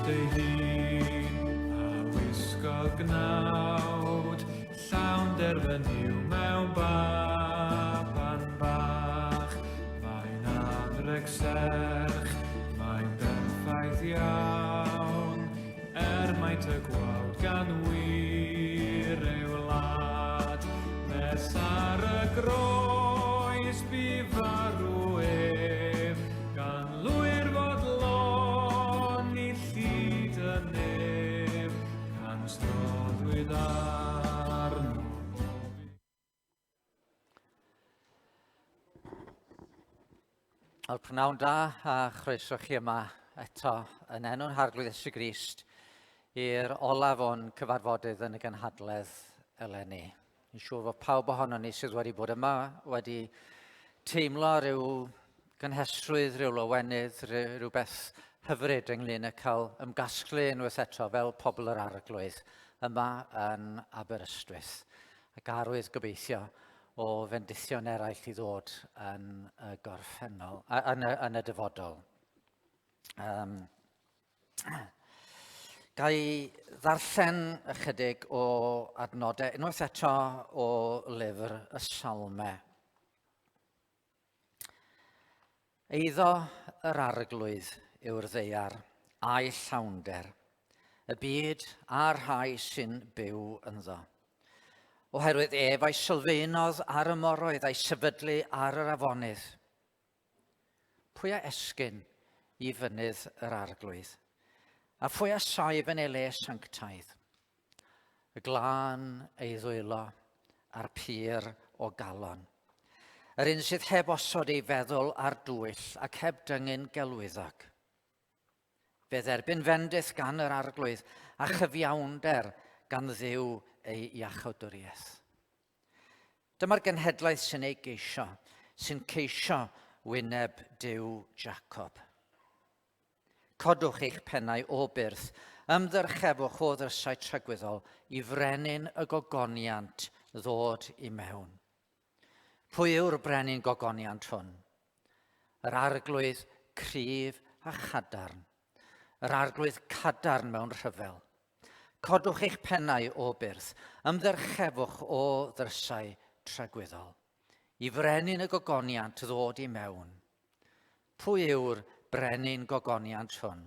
Gnawd ei hun, a wisgodd gnawd, llawn derfyniw mewn baban bach. Mae'n anrheg serch, mae'n berffaith iawn, er maint y gwawd gan wir ei wlad. Nes ar y groes bu farw ef, gan lwyr fodloni llid y nef, gan stroddwyd arno. Wel, prynawn da a chroeso chi yma eto yn enw'n Harglwydd Iesu Grist i'r olaf o'n cyfarfodydd yn y gynhadledd eleni. Yn siŵr fod pawb ohono ni sydd wedi bod yma wedi teimlo rhyw gynhesrwydd, rhyw lawenydd, rhywbeth hyfryd ynglyn â cael ymgasglu unwaith eto fel pobl yr arglwydd yma yn Aberystwyth. Ac arwydd gobeithio o fendithion eraill i ddod yn y gorffennol, yn y, yn y dyfodol. Um, Ga i ddarllen ychydig o adnodau, unwaith eto o lyfr y Salme. Eiddo yr arglwydd yw'r ddeiar a'i llawnder, y byd a'r rhai sy'n byw ynddo. Oherwydd ef a'i sylfaenodd ar y moroedd a'i sefydlu ar yr afonydd. Pwy a esgyn i fynydd yr arglwydd? A phwy a saif yn ei le sanctaidd? Y glân ei ddwylo a'r pur o galon. Yr un sydd heb osod ei feddwl ar dwyll ac heb dyngu'n gelwyddog. Fe dderbyn fendith gan yr arglwydd a chyfiawnder gan ddiw ei iachawdwriaeth. Dyma'r genhedlaeth sy'n ei geisio, sy'n ceisio wyneb Duw Jacob. Codwch eich pennau o byrth, ymddyrchefwch o ddrysau tragwyddol i frenin y gogoniant ddod i mewn. Pwy yw'r brenin gogoniant hwn? Yr arglwydd cryf a chadarn. Yr arglwydd cadarn mewn rhyfel. Codwch eich pennau o byrth, ymddyrchefwch o ddrysau tragwyddol. I frenin y gogoniant ddod i mewn. Pwy yw'r brenin gogoniant hwn?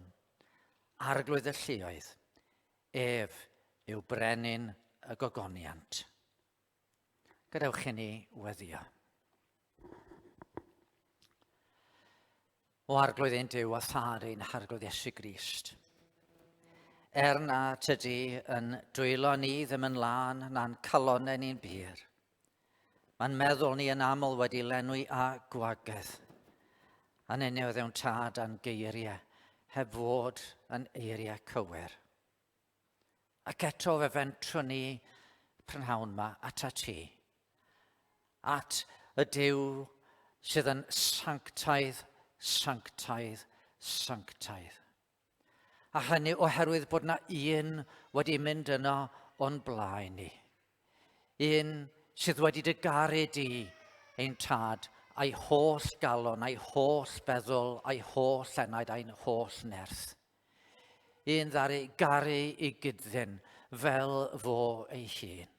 Arglwydd y lluoedd. Ef yw brenin y gogoniant. Gadewch i ni weddio. O Arglwydd ein Duw a Thad ein Harglwydd Iesu Grist. Er na tydi yn dwylo ni ddim yn lân na'n calonau ni'n bur. Mae'n meddwl ni yn aml wedi lenwi â gwagedd. A nynnu oedd ewn tad a'n geiriau heb fod yn eiriau cywir. Ac eto fe fentrwn ni prynhawn yma ata ti. At y Duw sydd yn sanctaidd, sanctaidd, sanctaidd. A hynny oherwydd bod na un wedi mynd yno o'n blaen ni. Un sydd wedi dy garu di, ein tad, a'i holl galon, a'i holl feddwl, a'i holl enaid, a'i holl nerth. Un ddaru garu i gyddyn fel fo ei hun.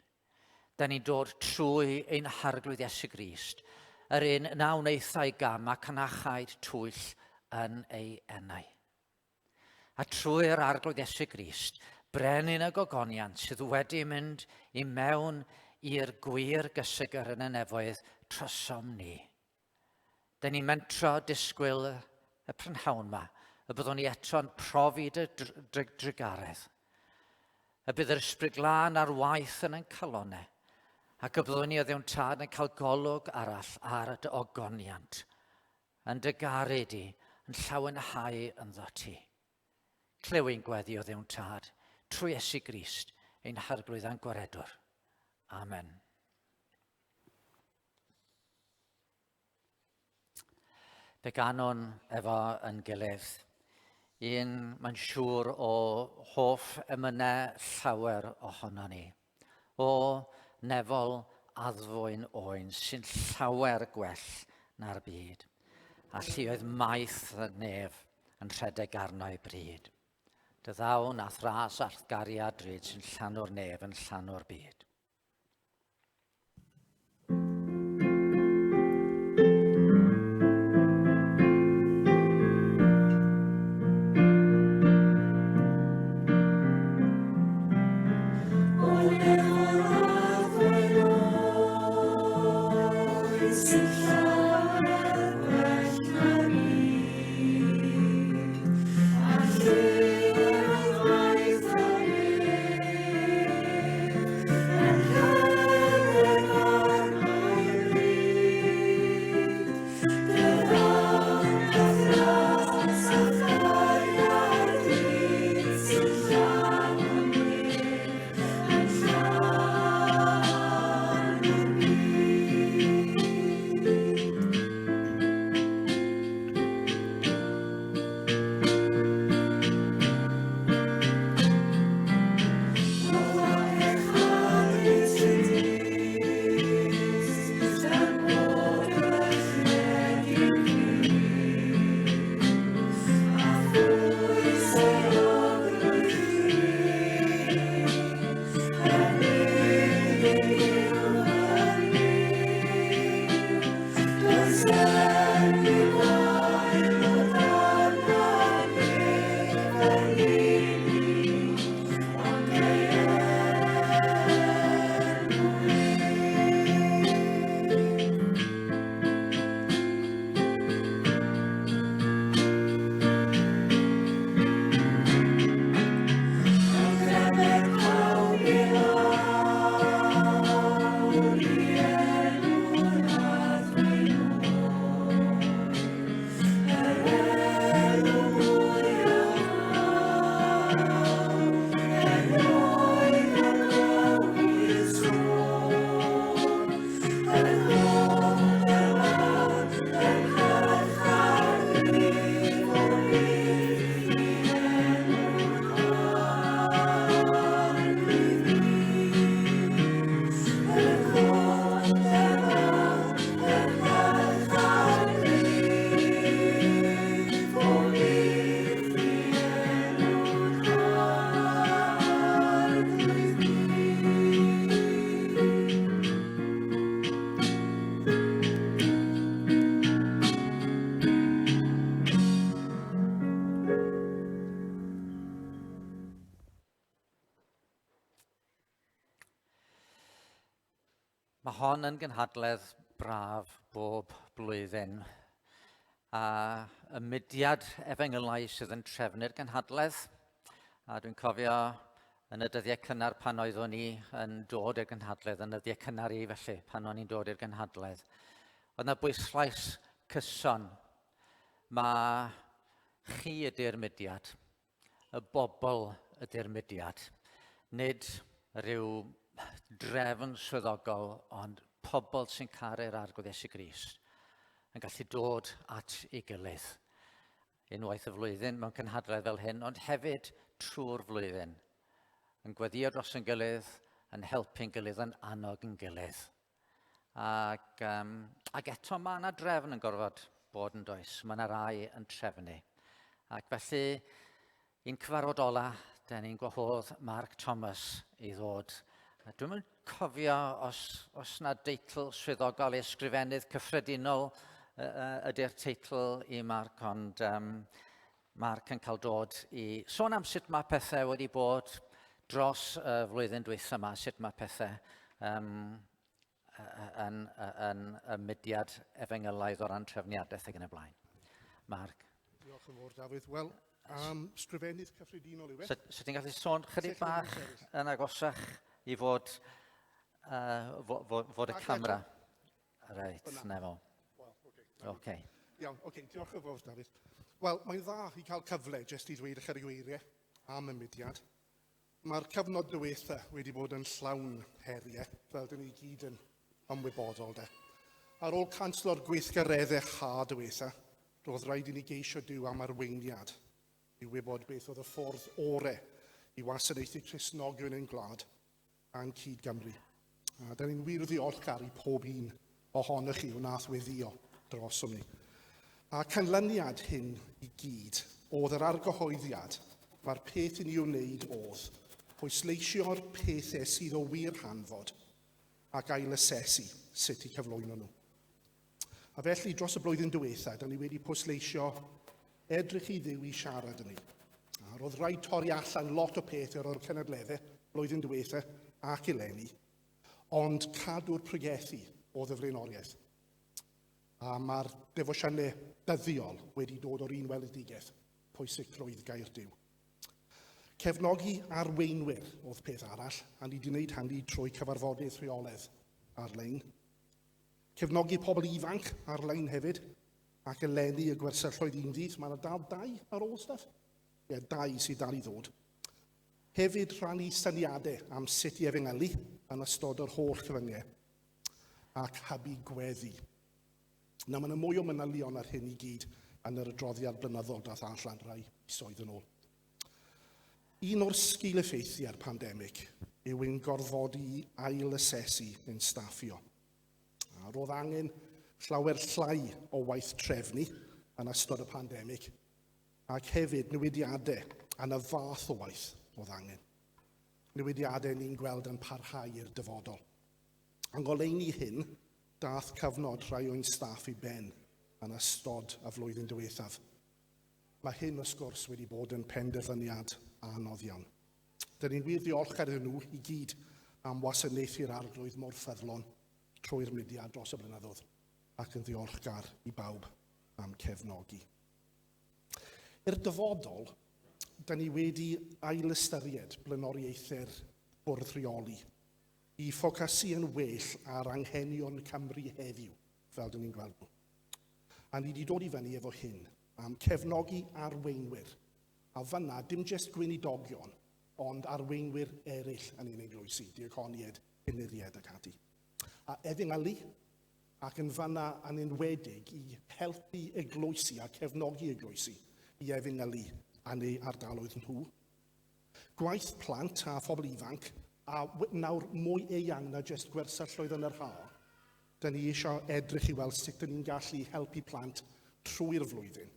Da ni'n dod trwy ein harglwydd Iesu Grist, yr un na wnaethai gam ac na chaed twyll yn ei enau. A trwy'r arglwydd Iesu Grist, brenin y gogoniant sydd wedi mynd i mewn i'r gwir gysegr yn y nefoedd trosom ni. Dyn ni'n mentro disgwyl y prynhawn yma y byddwn ni eto'n profi dy drugaredd. Y bydd yr ysbryd glân ar waith yn ein calonau ac y byddwn ni o ddewn tad yn cael golwg arall ar dy ogoniant, yn dy garu di, yn llawenhau ynddo ti. Clyw ein gweddi o ddewn tad, trwy Iesu Grist, ein harglwydd a'n gwaredwr. Amen. Fe ganwn efo yn gilydd. Un, mae'n siŵr, o hoff emynau llawer ohono ni. O nefol addfwyn oen sy'n llawer gwell na'r byd. A lluoedd maith y nef yn rhedeg arno ei bryd. Dy ddawn a'th ras a'th gariad drud sy'n llanw'r nef yn llanw'r byd. Mae hon yn gynhadledd braf bob blwyddyn. A y mudiad efengylau sydd yn trefnu'r gynhadledd. A dwi'n cofio yn y dyddiau cynnar pan oeddwn i yn dod i'r gynhadledd, yn y dyddiau cynnar i felly, pan o'n i'n dod i'r gynhadledd. Oedd yna bwyslais cyson. Mae chi ydy'r mudiad. Y bobl ydy'r mudiad. Nid rhyw drefn swyddogol, ond pobl sy'n caru'r Arglwydd Iesu Grist yn gallu dod at ei gilydd. Unwaith y flwyddyn mewn cynhadledd fel hyn, ond hefyd trwy'r flwyddyn. Yn gweddio dros yn gilydd, yn helpu'n gilydd, yn annog yn gilydd. Ac, um, ac eto mae yna drefn yn gorfod bod yn does. Mae yna rai yn trefnu. Ac felly, un cyfarfod ola, da ni'n gwahodd Mark Thomas i ddod. A dwi'n mynd cofio os, os na deitl swyddogol i ysgrifennydd cyffredinol ydy'r teitl i Mark, ond um, Mark yn cael dod i sôn am sut mae pethau wedi bod dros y flwyddyn dwytha yma, sut mae pethau um, yn, yn, y mudiad efengylaidd o ran trefniadaeth ac yn y blaen. Mark. Diolch yn fawr, Dafydd. Wel, am sgrifennydd cyffredinol yw e. So, so ti'n gallu sôn chydig bach yn agosach i fod, uh, fod, fod, fod y camera? Reit, na fo. Wel, oce. Okay. Iawn, oce, okay, diolch yn fawr, Dafydd. Wel, mae'n dda i cael cyfle jyst i ddweud ychydig o eiriau am y mudiad. Mae'r cyfnod diwetha wedi bod yn llawn heriau, fel dyn ni gyd yn ymwybodol de. Ar ôl canslo'r gweithgareddau ha diwetha, roedd rhaid i ni geisio Duw am arweiniad i wybod beth oedd y ffordd ore i wasanaethu Cristnogion ein gwlad a'n cyd-Gymru. A da ni'n wir ddiolchgar i pob un ohonoch chi wnaeth weddio drosom ni. A canlyniad hyn i gyd oedd yr argyhoeddiad Mae'r peth i ni wneud oedd pwysleisio'r pethau sydd o wir hanfod ac ailasesu sut i cyflwyno nhw. A felly, dros y blwyddyn diwetha, da ni wedi pwysleisio edrych i Dduw i siarad yn ni. A roedd rhaid torri allan lot o pethau o'r cynadleddau blwyddyn diwetha ac eleni, ond cadw'r pregethu oedd y flaenoriaeth. A mae'r defosiynau dyddiol wedi dod o'r un weledigaeth, pwysicrwydd gair Duw. Cefnogi arweinwyr oedd peth arall, a ni wedi gwneud hynny trwy cyfarfodydd rheoledd ar-lein. Cefnogi pobl ifanc ar-lein hefyd, ac eleni y gwersylloedd un ddydd, mae yna dal dau ar ôl stuff. Ie, dau sydd dal i ddod. Hefyd rhannu syniadau am sut i efengylu yn ystod yr holl cyfyngau ac hybu gweddi. Nawr, mae yna mwy o manylion ar hyn i gyd yn yr adroddiad blynyddol dath allan rai misoedd yn ôl. Un o'r sgil-effeithiau'r pandemig yw ein gorfodi i ail-asesu ein staffio. A roedd angen llawer llai o waith trefnu yn ystod y pandemig, ac hefyd newidiadau yn y fath o waith oedd angen. Newidiadau ni'n gweld yn parhau i'r dyfodol. Yng ngoleuni hyn, dath cyfnod rhai o'n staff i ben yn ystod y flwyddyn diwethaf. Mae hyn, wrth gwrs, wedi bod yn penderfyniad anodd iawn. Dyn ni'n wir ddiolchgar iddyn nhw i gyd am wasanaethu'r arglwydd mor ffyddlon trwy'r mudiad dros y blynyddoedd ac yn ddiolchgar i bawb am cefnogi. I'r dyfodol, da ni wedi ailystyried blaenoriaethau'r bwrdd rheoli i ffocysu yn well ar anghenion Cymru heddiw, fel dyn ni'n gweld nhw. A ni wedi dod i fyny efo hyn, am cefnogi arweinwyr. A fyna, dim jyst gweinidogion, ond arweinwyr eraill yn ein eglwysi, diaconiaid, henuriaid ac ati. A efengylu, ac yn fanna yn enwedig i helpu eglwysi a cefnogi eglwysi i efengylu yn eu ardaloedd nhw. Gwaith plant a phobl ifanc, a nawr mwy eang na jyst gwersylloedd yn yr ha. Da ni eisiau edrych i weld sut dyn ni'n gallu helpu plant trwy'r flwyddyn.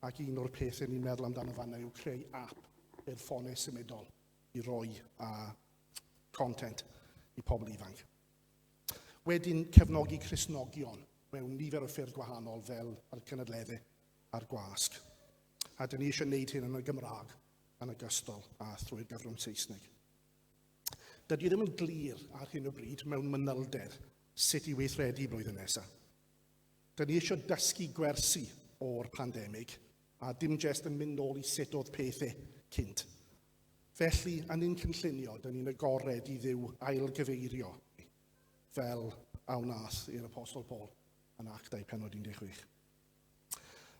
Ac un o'r pethau ni'n meddwl amdano fanna yw creu app i'r ffonau symudol i roi content i pobl ifanc. Wedyn cefnogi Cristnogion mewn nifer o ffyrdd gwahanol fel ar cynadleddau a'r gwasg. A dyn ni eisiau gwneud hyn yn y Gymraeg yn ogystal â thrwy'r gyfrwng Saesneg. Dydy ddim yn glir ar hyn o bryd mewn manylder sut i weithredu blwyddyn nesaf. Dyn ni eisiau dysgu gwersi o'r pandemig a dim jest yn mynd nôl i sut oedd pethau cynt. Felly, yn ein cynllunio, dyn ni'n agored i Dduw ailgyfeirio fel a wnaeth i'r Apostol Paul yn Actau pennod 16.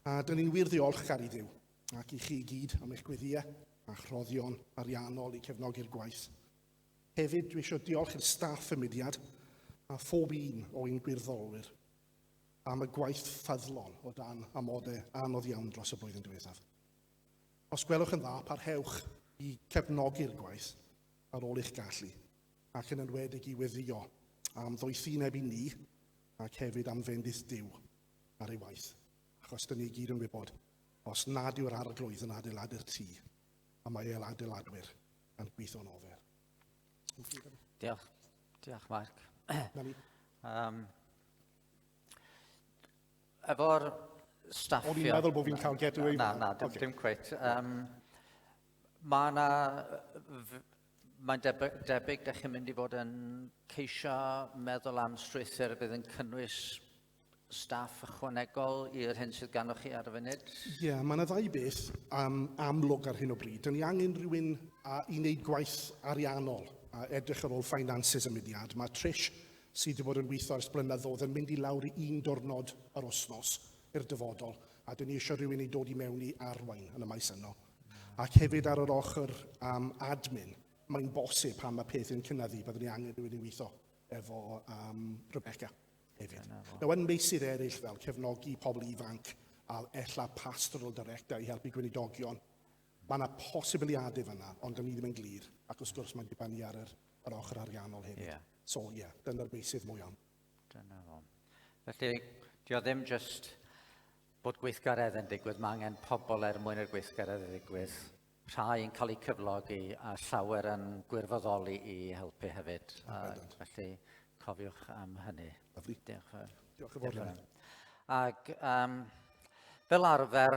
A dyn ni'n wir ddiolchgar i Dduw ac i chi i gyd am eich gweddïau a'ch rhoddion ariannol i cefnogi'r gwaith. Hefyd, dwi eisiau diolch i'r staff y mudiad a phob un o ein gwirfoddolwyr am y gwaith ffyddlon o dan amodau anodd iawn dros y blwyddyn diwethaf. Os gwelwch yn dda, parhewch i cefnogi'r gwaith ar ôl eich gallu, ac yn enwedig i weddïo am ddoethineb i ni ac hefyd am fendith Duw ar ei waith, achos dyn ni gyd yn wybod, os nad yw'r arglwydd yn adeiladu'r tŷ, a mae el adeiladwyr yn gweithio'n ofer. Diolch. Diolch, Mark. Na ni. Efo'r staffio. O'n i'n meddwl bod fi'n cael get away. Na, na, dim, okay. Dim cweit. Mae yna... Mae'n debyg, debyg dych chi'n mynd i fod yn ceisio meddwl am strwythur bydd yn cynnwys staff ychwanegol i'r hyn sydd ganddoch chi ar y funud? Ie, yeah, mae yna ddau beth amlwg ar hyn o bryd. Dyn ni angen rhywun i wneud gwaith ariannol a edrych ar ôl finances y mudiad. Mae Trish, sydd wedi bod yn weithio ers blynyddoedd, yn mynd i lawr i un diwrnod yr wythnos i'r dyfodol, a dyn ni eisiau rhywun i dod i mewn i arwain yn y maes yno. Ac hefyd ar yr ochr admin, mae'n bosib pan mae peth yn cynyddu, byddwn ni angen rhywun i weithio efo Rebecca hefyd. Nawr, yn meysydd eraill fel cefnogi pobl ifanc a ella pastoral director i helpu gweinidogion, mae yna posibiliadau fyna, ond dyn ni ddim yn glir, ac wrth gwrs mae'n dibynnu ar yr ochr ariannol hefyd. So, ie, yeah, dyna'r meysydd mwy am. Dyna fo. Felly, dio ddim just bod gweithgaredd yn digwydd, mae angen pobl er mwyn i'r gweithgaredd yn digwydd. rhai yn cael eu cyflogi a llawer yn gwirfoddoli i helpu hefyd. Felly cofiwch am hynny. Lovely. Diolch. Diolch yn fawr. Ac um, fel arfer,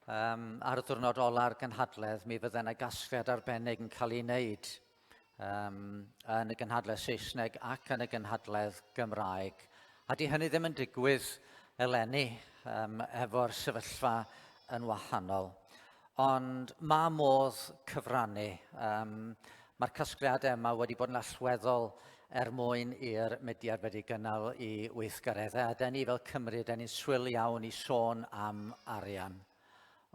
um, ar y diwrnod ola'r gynhadledd, mi fydde yna gasgliad arbennig yn cael ei wneud um, yn y gynhadledd Saesneg ac yn y gynhadledd Gymraeg. A di hynny ddim yn digwydd eleni um, efo'r sefyllfa yn wahanol. Ond mae modd cyfrannu. Um, Mae'r casgliadau yma wedi bod yn allweddol er mwyn i'r mudiad wedi gynnal i weithgareddau. A den ni fel Cymru, den ni'n swil iawn i sôn am arian.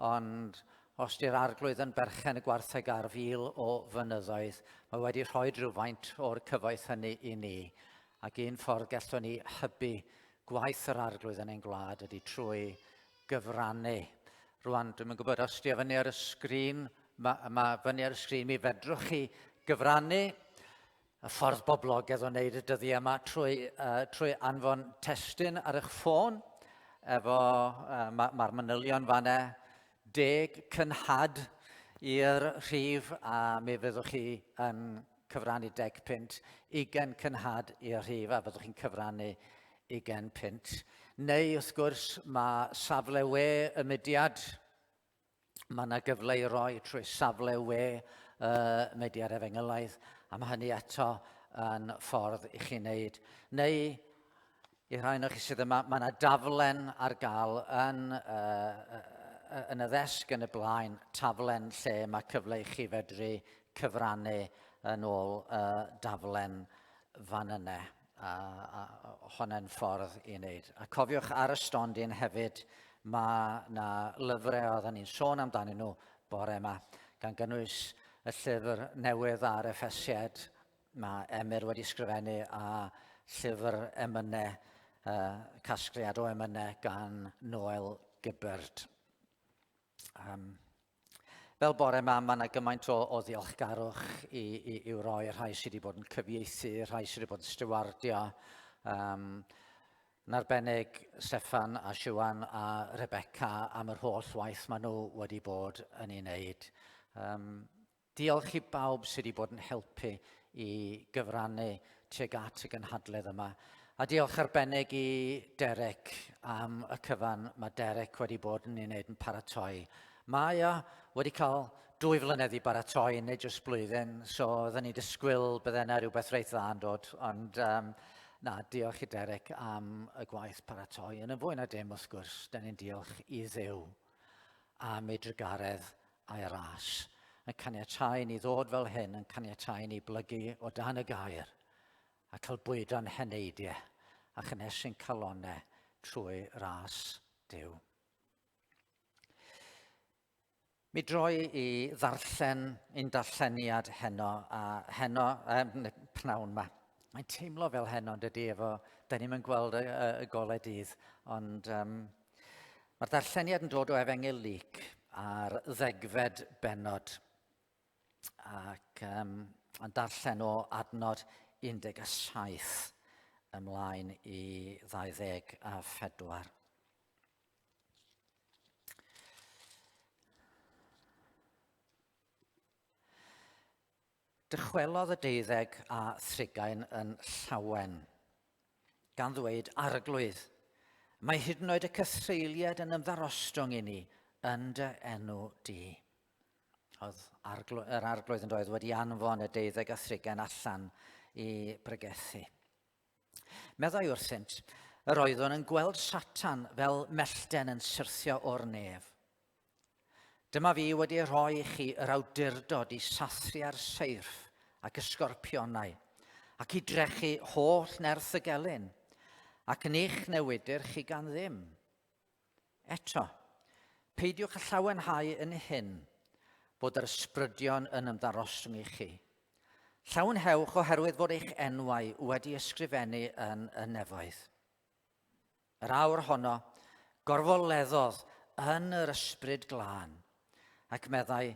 Ond os di'r arglwydd yn berchen y gwartheg ar fil o fynyddoedd, mae wedi rhoi rhywfaint o'r cyfoeth hynny i ni. Ac un ffordd gallwn ni hybu gwaith yr arglwydd yn ein gwlad ydy trwy gyfrannu. Rwan, dwi'n yn gwybod os di o fyny ar y sgrin, mae ma fyny ar y sgrin, mi fedrwch chi gyfrannu y ffordd boblogaidd o wneud y dyddiau yma trwy, uh, trwy anfon testun ar eich ffôn efo, uh, mae'r ma manylion fanna, deg cynhad i'r rhif a mi fyddwch chi yn cyfrannu 10 punt, 20 cynhad i'r rhif a fyddwch chi'n cyfrannu 20 punt. Neu wrth gwrs mae safle we y mudiad Mae yna gyfle i roi trwy safle we y Mudiad Efengylaidd, a mae hynny eto yn ffordd i chi wneud. Neu, i rhai ohonoch chi sydd yma, mae yna daflen ar gael yn, uh, yn y ddesg yn y blaen, taflen lle mae cyfle i chi fedru cyfrannu yn ôl uh, daflen fan yna. A, a honna'n ffordd i wneud. A cofiwch ar y stondin hefyd, mae na lyfrau oedden ni'n sôn amdanyn nhw bore yma, gan gynnwys y llyfr newydd ar Effesiad, mae Emyr wedi sgrifennu a llyfr emynau, uh, casgliad o emynau gan Noel Gibbard. Um, fel bore yma, mae yna gymaint o, o ddiolchgarwch i, i, i'w roi rhai sydd wedi bod yn cyfieithu, rhai sydd wedi bod yn stiwardio. Um, yn arbennig Steffan a Siwan a Rebecca am yr holl waith maen nhw wedi bod yn ei wneud. Um, Diolch i bawb sydd wedi bod yn helpu i gyfrannu tuag at y gynhadledd yma. A diolch arbennig i Derek am y cyfan mae Derek wedi bod yn ei wneud yn paratoi. Mae o wedi cael dwy flynedd i baratoi, nid jyst blwyddyn, so oedden ni disgwyl bydde yna rhywbeth reit dda yn dod, ond um, na, diolch i Derek am y gwaith paratoi. Yn y fwy na dim, wrth gwrs, da ni'n diolch i Dduw am ei drugaredd a'i ras, yn caniatáu i ni ddod fel hyn, yn caniatáu i ni blygu o dan y gair, a cael bwydo'n heneidiau a chynhesu'n calonau trwy ras Duw. Mi droi i ddarllen un darlleniad heno, a heno, um, pnawn ma. Mae'n teimlo fel heno, yn dydy, efo, da ni'n gweld y, y, y golau dydd, ond um, Mae'r darlleniad yn dod o Efengyl Luc ar ddegfed bennod ac um, yn darllen o adnod 17 ymlaen i 24. Dychwelodd y deuddeg a thrigain yn llawen, gan ddweud, Arglwydd, mae hyd yn oed y cythreuliad yn ymddarostwng i ni yn dy enw di. Oedd argl yr arglwydd yn doedd wedi anfon y deuddeg a thrigain allan i bregethu. Meddai wrthynt, yr oeddwn yn gweld Satan fel mellten yn syrthio o'r nef. Dyma fi wedi rhoi i chi yr awdurdod i sathru ar seirff ac ysgorpionau, ac i drechu holl nerth y gelyn, ac ni'ch newidir chi gan ddim. Eto, peidiwch â llawenhau yn hyn, bod yr ysbrydion yn ymddarostwng i chi. Llawenhewch oherwydd fod eich enwau wedi ysgrifennu yn y nefoedd. Yr awr honno, gorfoleddodd yn yr ysbryd glân, ac meddai,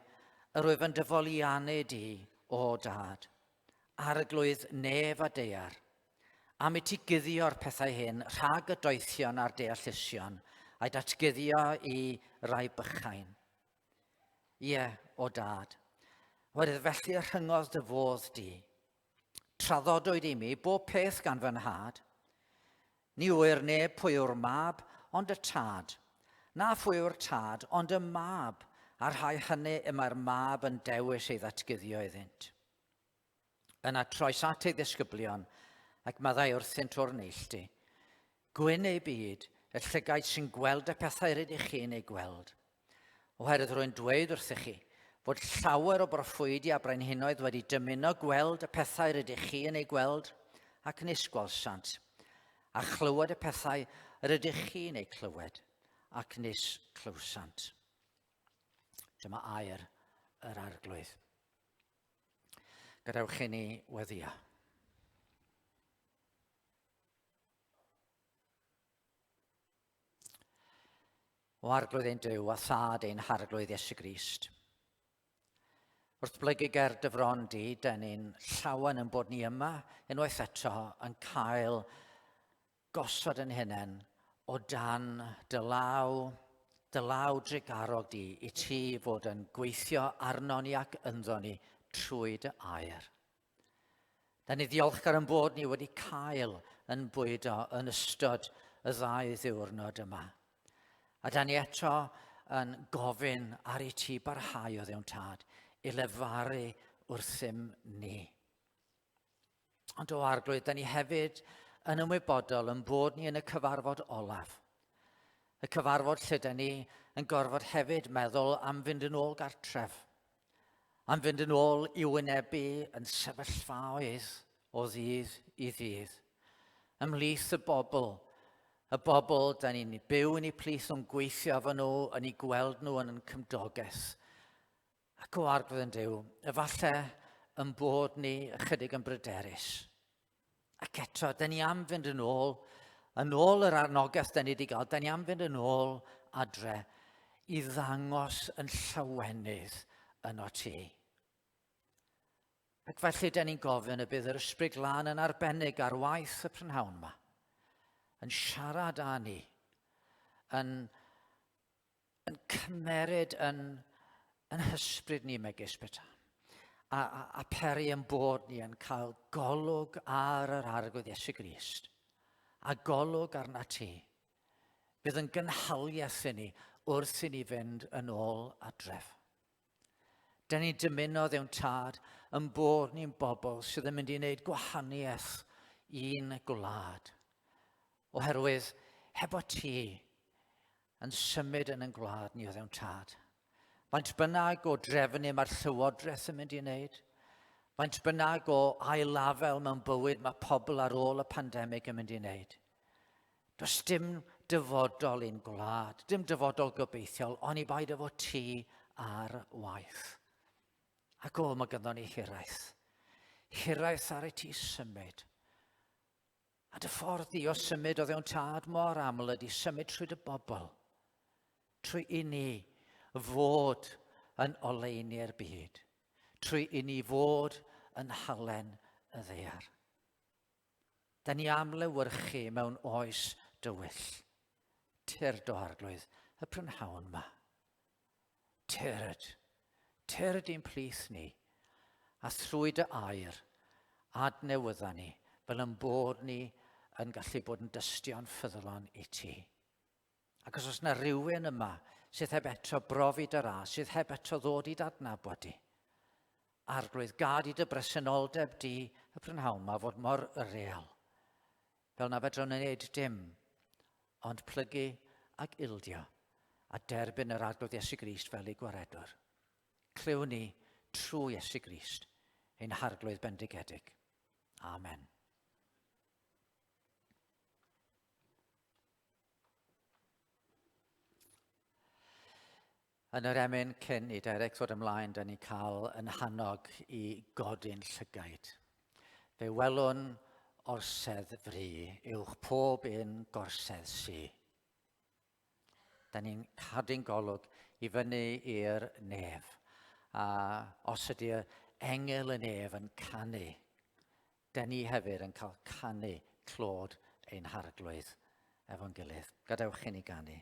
Yr wyf yn dyfoliannu di, o dad, arglwydd nef a daear, am i ti guddio'r pethau hyn rhag y doethion a'r deallusion, a'i datguddio i rai bychain. Ie, o dad. Oherwydd felly y rhyngodd dy fodd di. Traddodwyd i mi bob peth gan fy nhad. Ni ŵyr neb pwy yw'r mab, ond y tad. Na phwy yw'r tad, ond y mab, a'r rhai hynny y mae'r mab yn dewis ei ddatguddio iddynt. Yna troes at ei ddisgyblion ac maddau wrthynt o'r neilltu. Gwyn eu byd, y llygaid sy'n gweld y pethau rydych chi'n eu gweld. Oherwydd rwy'n dweud wrthych chi fod llawer o broffwydi a brenhinoedd wedi dymuno gweld y pethau rydych chi yn eu gweld ac nis gwelsant, a chlywed y pethau rydych chi'n eu clywed ac nis clywsant. Dyma air yr arglwydd. Gadewch i ni weddio. O Arglwydd ein Duw a Thad ein Harglwydd Iesu Grist. Wrth blygu ger dy fron di, dyn ni'n llawen yn bod ni yma unwaith eto yn cael gosod yn hunain o dan dy law, dy law drugarog di i ti fod yn gweithio arno ni ac ynddo ni trwy dy air. Da ni ddiolchgar yn bod ni wedi cael yn bwydo yn ystod y ddau ddiwrnod yma. A da ni eto yn gofyn ar i ti barhau o ddewn tad i lefaru wrthym ni. Ond o arglwydd, da ni hefyd yn ymwybodol yn bod ni yn y cyfarfod olaf. Y cyfarfod lle da ni yn gorfod hefyd meddwl am fynd yn ôl gartref am fynd yn ôl i wynebu yn sefyllfaoedd o ddydd i ddydd. Ymhlith y bobl, y bobl da ni'n byw yn eu plith nhw'n gweithio efo nhw, yn eu gweld nhw yn yn cymdogaeth. Ac o arglwydd yn Duw, efallai yn bod ni ychydig yn bryderus. Ac eto, da ni am fynd yn ôl, yn ôl yr arnogaeth da ni wedi gael, da ni am fynd yn ôl adre i ddangos yn llawenydd yno ti. Ac felly, da ni'n gofyn y bydd yr Ysbryd Glân yn arbennig ar waith y prynhawn yma, yn siarad â ni, yn yn cymeryd yn, yn hysbryd ni megis peta. A, a, a peri yn bod ni yn cael golwg ar yr arglwydd Iesu Grist. A golwg arna ti. Bydd yn gynhaliaeth i ni wrth i ni fynd yn ôl adref. Da ni'n dymuno ddewn tad yn bod ni'n bobl sydd yn mynd i wneud gwahaniaeth i'n gwlad. Oherwydd hefo ti yn symud yn ein gwlad ni o ddewn tad. Faint bynnag o drefnu mae'r llywodraeth yn mynd i wneud, faint bynnag o ailafel mewn bywyd mae pobl ar ôl y pandemig yn mynd i wneud. Does dim dyfodol i'n gwlad, dim dyfodol gobeithiol, oni bai dy fod ti ar waith. Ac o, mae ganddo ni hiraeth. Hiraeth ar y ti symud. A dy ffordd di o symud o ddewn tad mor aml ydy symud trwy dy bobl, trwy i ni fod yn oleuni'r byd, trwy i ni fod yn halen y ddaear. Da ni am lewyrchu mewn oes dywyll. Tyrd o arglwydd y prynhawn ma. Tyrd, tyrd i'n plith ni, a thrwy dy air, adnewydda ni, fel yn bod ni yn gallu bod yn dystion ffyddlon i ti. Ac os oes yna rhywun yma sydd heb eto brofi dy ras, sydd heb eto ddod i dadnabod di, Arglwydd, gad i dy bresenoldeb di y prynhawn ma fod mor real, fel na fedrwn ni wneud dim ond plygu ac ildio a derbyn yr Arglwydd Iesu Grist fel ei gwaredwr. Clywn ni trwy Iesu Grist, ein Harglwydd bendigedig. Amen. Yn yr emyn cyn i Derek ddod ymlaen, da ni'n cael yn hannog i godi'n llygaid. Fe welwn orsedd fri uwch pob un gorsedd sy. Da ni'n cadw'n golwg i fyny i'r nef. A os ydy'r engel y nef yn canu, da ni hefyd yn cael canu clod ein harglwydd efo'n gilydd. Gadewch i ni ganu.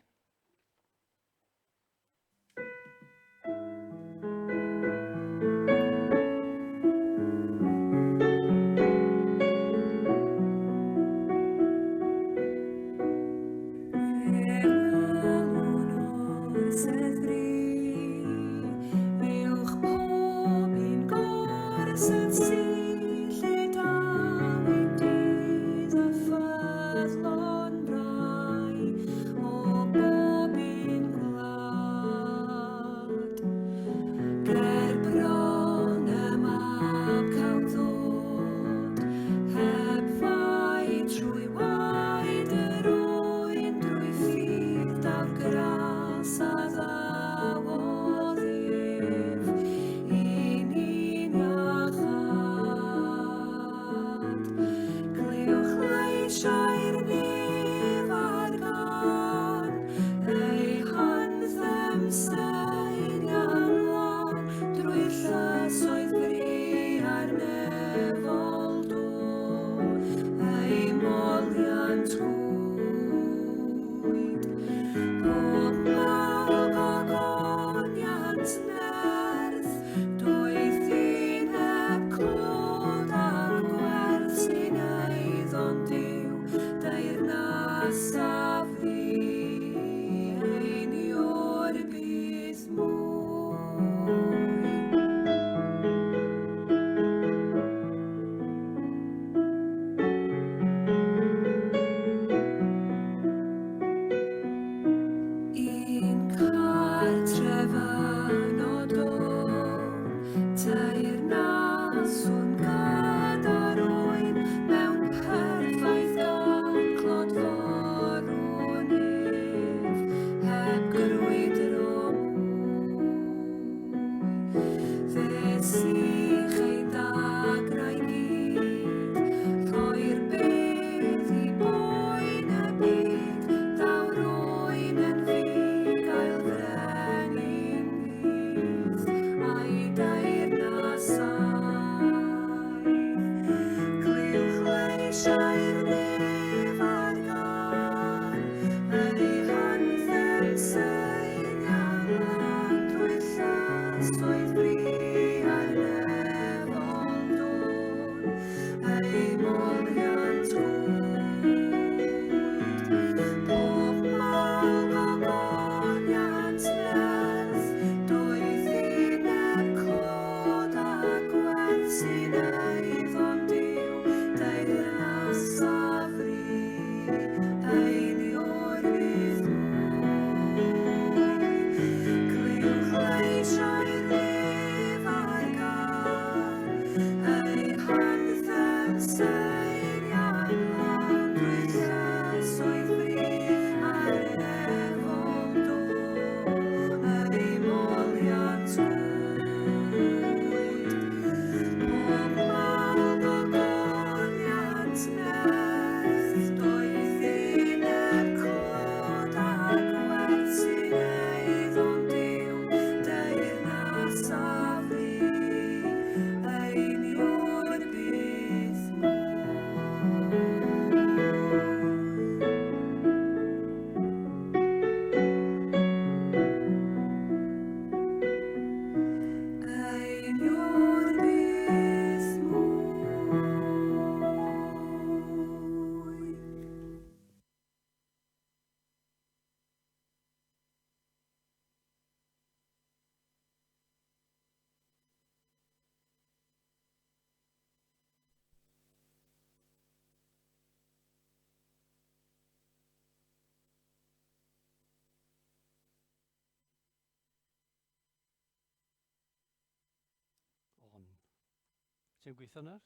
Ti'n gweithio nawr?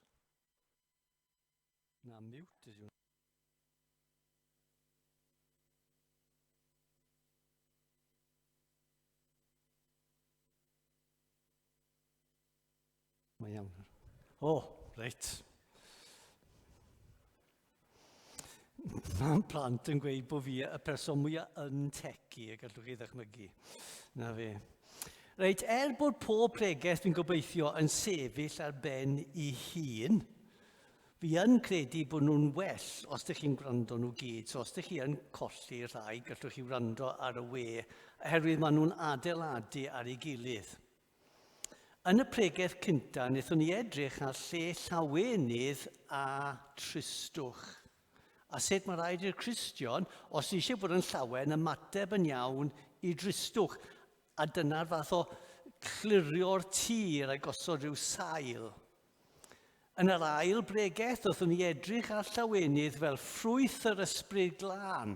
Na, mute yw. Mae'n iawn. O, oh, reit. Mae'n plant yn gweud bod fi y person mwyaf yn tecu y gallwch chi ddychmygu. Na fi. Reit, er bod pob pregeth fi'n gobeithio yn sefyll ar ben i hun, fi yn credu bod nhw'n well os ydych chi'n gwrando nhw gyd. So os ydych chi yn colli rhai, gallwch chi wrando ar y we, oherwydd maen nhw'n adeiladu ar ei gilydd. Yn y pregeth cynta, wnaethon ni edrych ar lle llawenydd a tristwch. A sut mae rhaid i'r Cristion, os eisiau bod yn llawen, ymateb yn iawn i dristwch. A dyna'r fath o clirio'r tir a gosod rhyw sail. Yn yr ail bregeth, wnaethon ni edrych ar llawenydd fel ffrwyth yr ysbryd glân.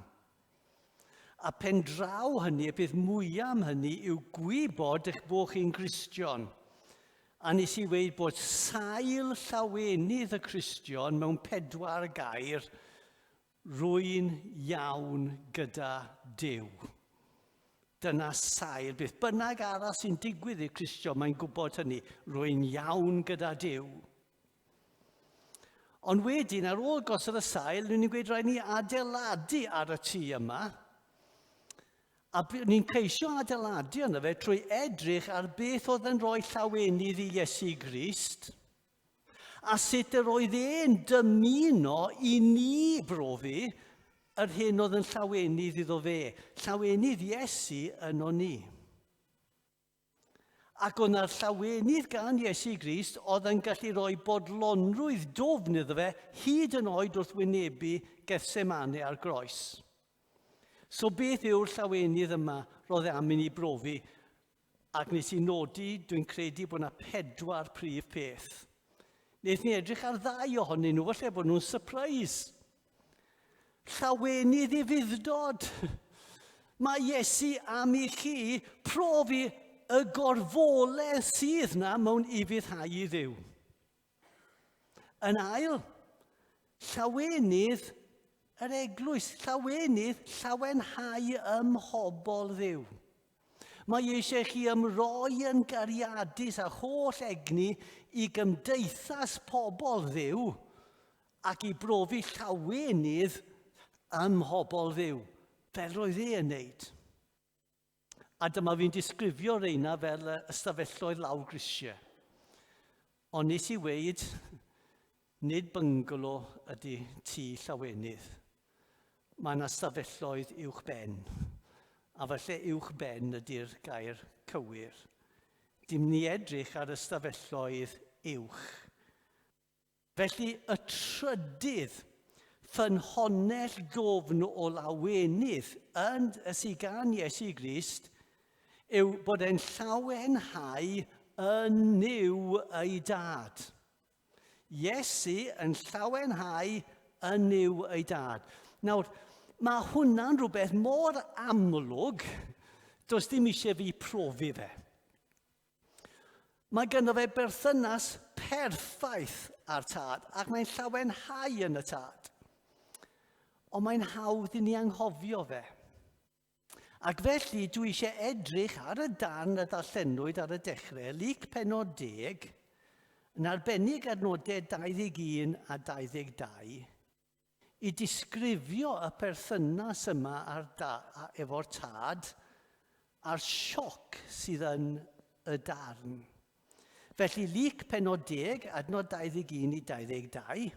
A pen draw hynny, y peth mwyaf am hynny yw gwybod eich bod chi'n Gristion. A nes i weud bod sail llawenydd y Cristion mewn pedwar gair, rwy'n iawn gyda Duw. Dyna sail. Beth bynnag arall sy'n digwydd i'r Cristion, mae'n gwybod hynny. Rwy'n iawn gyda Duw. Ond wedyn, ar ôl gosod y sail, ni'n gweud rhaid ni adeiladu ar y tŷ yma. A ni'n ceisio adeiladu yna fe trwy edrych ar beth oedd yn rhoi llawenydd i Iesu Grist a sut yr oedd e'n dymuno i ni brofi yr hyn oedd yn llawenydd iddo fe. Llawenydd Iesu yno ni. Ac oedd na'r llawenydd gan Iesu Grist oedd yn gallu rhoi bodlonrwydd dwfn iddo fe hyd yn oed wrth wynebu Gethsemane a'r groes. So beth yw'r llawenydd yma roedd e am i ni brofi? Ac nes i nodi, dwi'n credu bod yna pedwar prif peth. Wnaethon ni edrych ar ddau ohonyn nhw, falle bod nhw'n surprise. Llawenydd i fuddod. Mae Iesu am i chi profi y gorfoledd sydd na mewn ufuddhau i Dduw. Yn ail, llawenydd yr eglwys, llawenydd llawenhau ym mhobl Dduw. Mae eisiau chi ymroi yn gariadus a holl egni i gymdeithas pobl Dduw ac i brofi llawenydd ym mhobl Dduw, fel roedd e yn neud. A dyma fi'n disgrifio reina fel ystafelloedd lawr grisiau. Ond nes i weid, nid byngalo ydy tŷ llawenydd. Mae yna stafelloedd uwch ben. A falle uwch ben ydy'r gair cywir. Dim ni edrych ar ystafelloedd uwch. Felly, y trydydd ffynhonnell ddwfn o lawenydd yn y sydd gan Iesu Grist yw bod e'n llawenhau yn Nuw ei dad. Iesu yn llawenhau yn Nuw ei dad. Nawr, mae hwnna'n rhywbeth mor amlwg, does dim eisiau fi profi fe. Mae gynno fe berthynas perffaith â'r tad, ac mae'n llawenhau yn y tad. Ond mae'n hawdd i ni anghofio fe. Ac felly dwi eisiau edrych ar y darn y darllenwyd ar y dechrau, Luc penod 10, yn arbennig adnodau 21 a 22, i disgrifio y perthynas yma ar da, efo'r tad a'r sioc sydd yn y darn. Felly, Luc penod 10, adnod 21 i 22.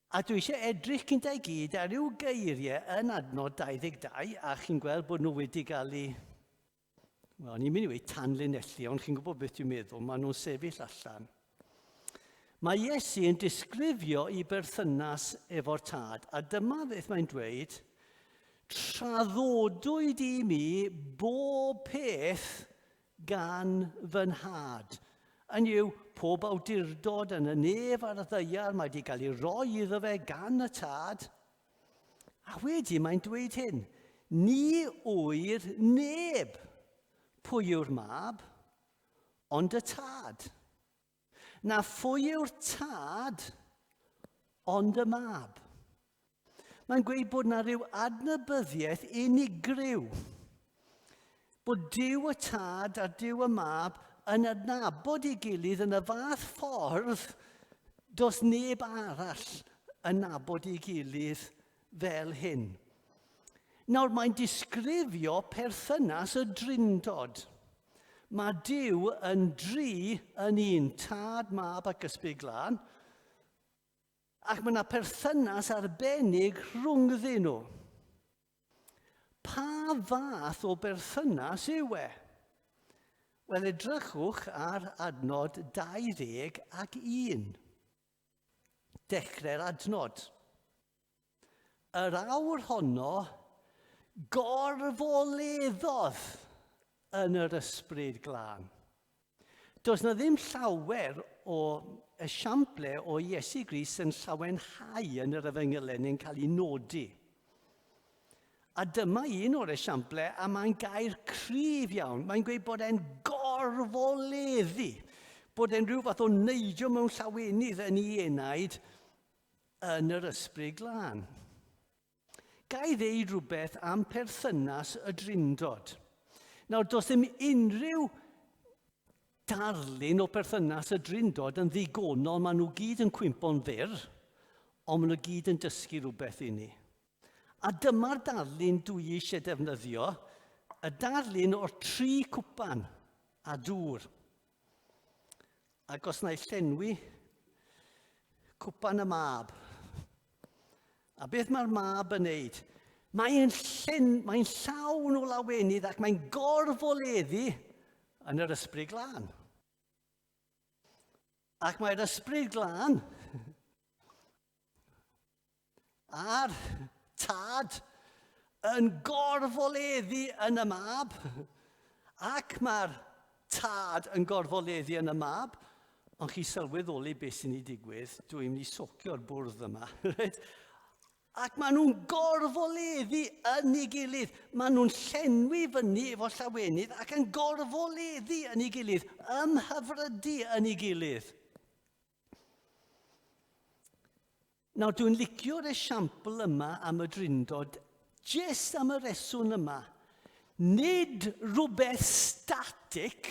A dwi eisiau edrych cynta i gyd ar ryw geiriau yn adnod 22, a chi'n gweld bod nhw wedi cael eu Wel, ni'n mynd i weud tanlinellu, ond chi'n gwybod beth dwi'n meddwl, maen nhw'n sefyll allan. Mae Iesu yn disgrifio i berthynas efo'r tad, a dyma beth mae'n dweud, traddodwyd i mi bob peth gan fy nhad. Yn yw, pob awdurdod yn y nef a'r ddaear mae wedi cael ei roi iddo fe gan y tad. A wedyn mae'n dweud hyn, ni ŵyr neb pwy yw'r mab, ond y tad. Na phwy yw'r tad ond y mab. Mae'n gweud bod na rhyw adnabyddiaeth unigryw. Bod Duw y Tad a Duw y Mab yn adnabod ei gilydd yn y fath ffordd does neb arall yn nabod ei gilydd fel hyn. Nawr mae'n disgrifio perthynas y drindod. Mae Duw yn dri yn un, Tad, Mab ac Ysbryd Glân, Ac mae yna perthynas arbennig rhwngddyn nhw. Pa fath o berthynas yw e? Wel, edrychwch ar adnod 20 ac 1. Dechrau'r adnod. Yr awr honno gorfoleddodd yn yr ysbryd glân. Does na ddim llawer o esiample o Iesu Grist yn llawenhau yn yr efengylau neu'n cael ei nodi. A dyma un o'r esiample, a mae'n gair cryf iawn. Mae'n gweud bod e'n gorfoleddu, bod e'n rhyw fath o neidio mewn llawenydd yn ei enaid, yn yr ysbryd glân. Ga i ddeud rhywbeth am perthynas y Drindod? Nawr, does dim unrhyw darlun o perthynas y Drindod yn ddigonol, maen nhw gyd yn cwympo'n fyr, ond maen nhw gyd yn dysgu rhywbeth i ni. A dyma'r darlun dwi eisiau defnyddio, y darlun o'r tri cwpan a dŵr. Ac os na i llenwi cwpan y mab. A beth mae'r mab yn neud? Mae'n llen, mae'n llawn o lawenydd ac mae'n gorfoleddu yn yr ysbryd glân. Ac mae'r ysbryd glân A'r tad yn gorfoleddu yn y mab, ac mae'r tad yn gorfoleddu yn y mab, ond chi sylweddoli beth sy'n ei digwydd, dwi'n mynd i socio'r bwrdd yma. Right? Ac maen nhw'n gorfoleddu yn ei gilydd. Maen nhw'n llenwi fyny efo llawenydd ac yn gorfoleddu yn ei gilydd, ymhyfrydu yn ei gilydd. Nawr, dwi'n licio'r esiampl yma am y drindod, jyst am y reswn yma. Nid rhywbeth static,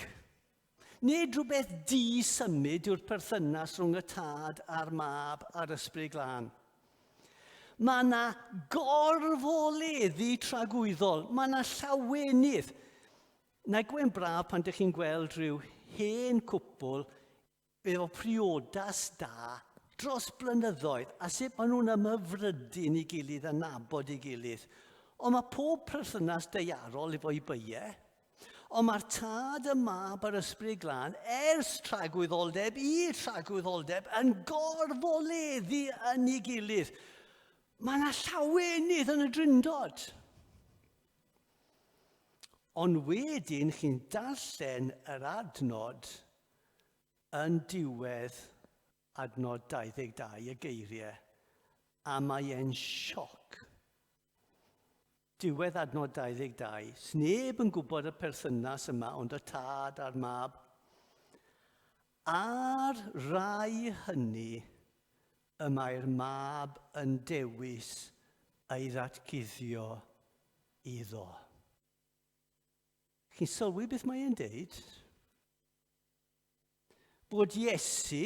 nid rhywbeth di-symud yw'r perthynas rhwng y tad a'r mab a'r ysbryd glân. Mae yna gorfoleddu tragwyddol, mae yna llawenydd. Na gwen braf pan dych chi'n gweld rhyw hen cwpl efo priodas da dros blynyddoedd a sut maen nhw'n ymhyfrydu yn ei gilydd a nabod ei gilydd. Ond mae pob perthynas daearol efo'i beiau. Ond mae'r tad, y mab a'r ysbryd glân ers tragwyddoldeb i tragwyddoldeb yn gorfoleddu yn ei gilydd. Mae yna llawenydd yn y drindod. Ond wedyn chi'n darllen yr adnod yn diwedd adnod 22 y geiriau, a mae e'n sioc. Diwedd adnod 22, sneb yn gwybod y perthynas yma ond y tad a'r mab. A'r rai hynny y mae'r mab yn dewis ei ddatguddio iddo. Chi'n sylwi beth mae e'n deud? Bod Iesu,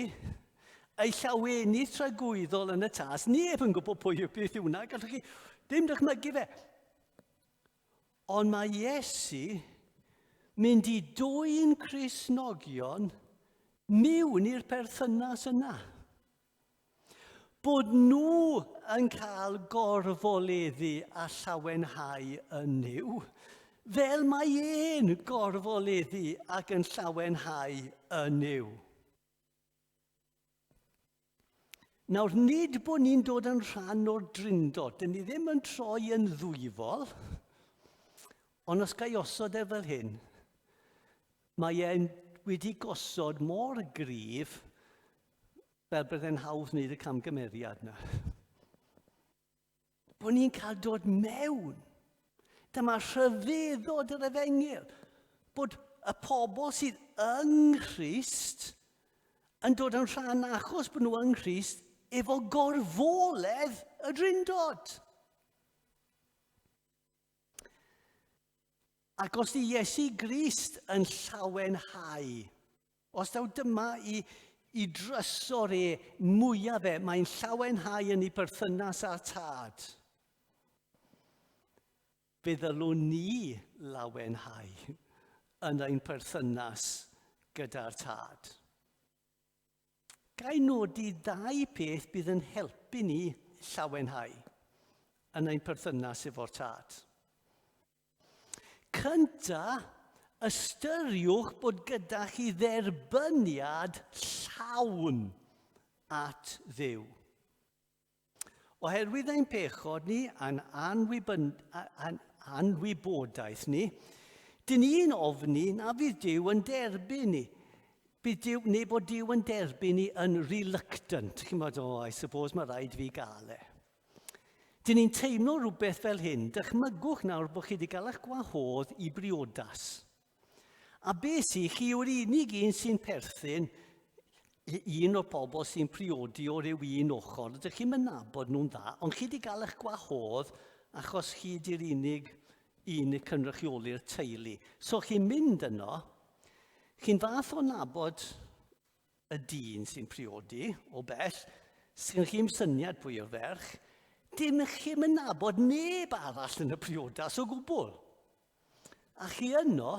ei llawenydd tragwyddol yn y tas, neb yn gwybod pwy yw beth yw hwnna, gallwch chi ddim dychmygu fe. Ond mae Iesu mynd i dwyn Cristnogion mewn i'r perthynas yna. Bod nhw yn cael gorfoleddu a llawenhau yn Nuw, fel mae e'n gorfoleddu ac yn llawenhau yn Nuw. Nawr, nid bod ni'n dod yn rhan o'r drindod, dyn ni ddim yn troi yn ddwyfol, ond os ga i osod e fel hyn, mae e'n wedi gosod mor gryf fel bydde'n hawdd wneud y camgymeriad na. Bod ni'n cael dod mewn. Dyma rhyfeddod yr efengyl. Bod y pobl sydd yng Nghrist yn dod yn rhan achos bod nhw yng Nghrist efo gorfoledd y Drindod. Ac os di Iesu Grist yn llawenhau, os daw dyma i, i drysor e mwyaf e, mae'n llawenhau yn ei berthynas â'r tad. Fe ddylwn ni lawenhau yn ein perthynas gyda'r tad. Ga i nodi ddau peth bydd yn helpu ni llawenhau yn ein perthynas efo'r Tad. Cynta, ystyriwch bod gyda chi dderbyniad llawn at Dduw. Oherwydd ein pechod ni a'n anwybodaeth ni, dyn ni'n ofni na fydd Duw yn derbyn ni. Bydd Duw, neu bod Duw yn derbyn ni yn reluctant. Chi'n bod, oh, I suppose mae rhaid fi gael e. Dyn ni'n teimlo rhywbeth fel hyn. Dychmygwch nawr bod chi wedi cael eich gwahodd i briodas. A be sy, chi yw'r unig un sy'n perthyn i un o'r pobl sy'n priodi o ryw un ochr. Ydych chi'n mynabod nhw'n dda, ond chi wedi cael eich gwahodd achos chi di'r unig un i cynrychioli'r teulu. So chi'n mynd yno, chi'n fath o nabod y dyn sy'n priodi o bell, sy'n chi'n syniad pwy yw'r ferch, dim chi'n mynabod neb arall yn y priodas o gwbl. A chi yno,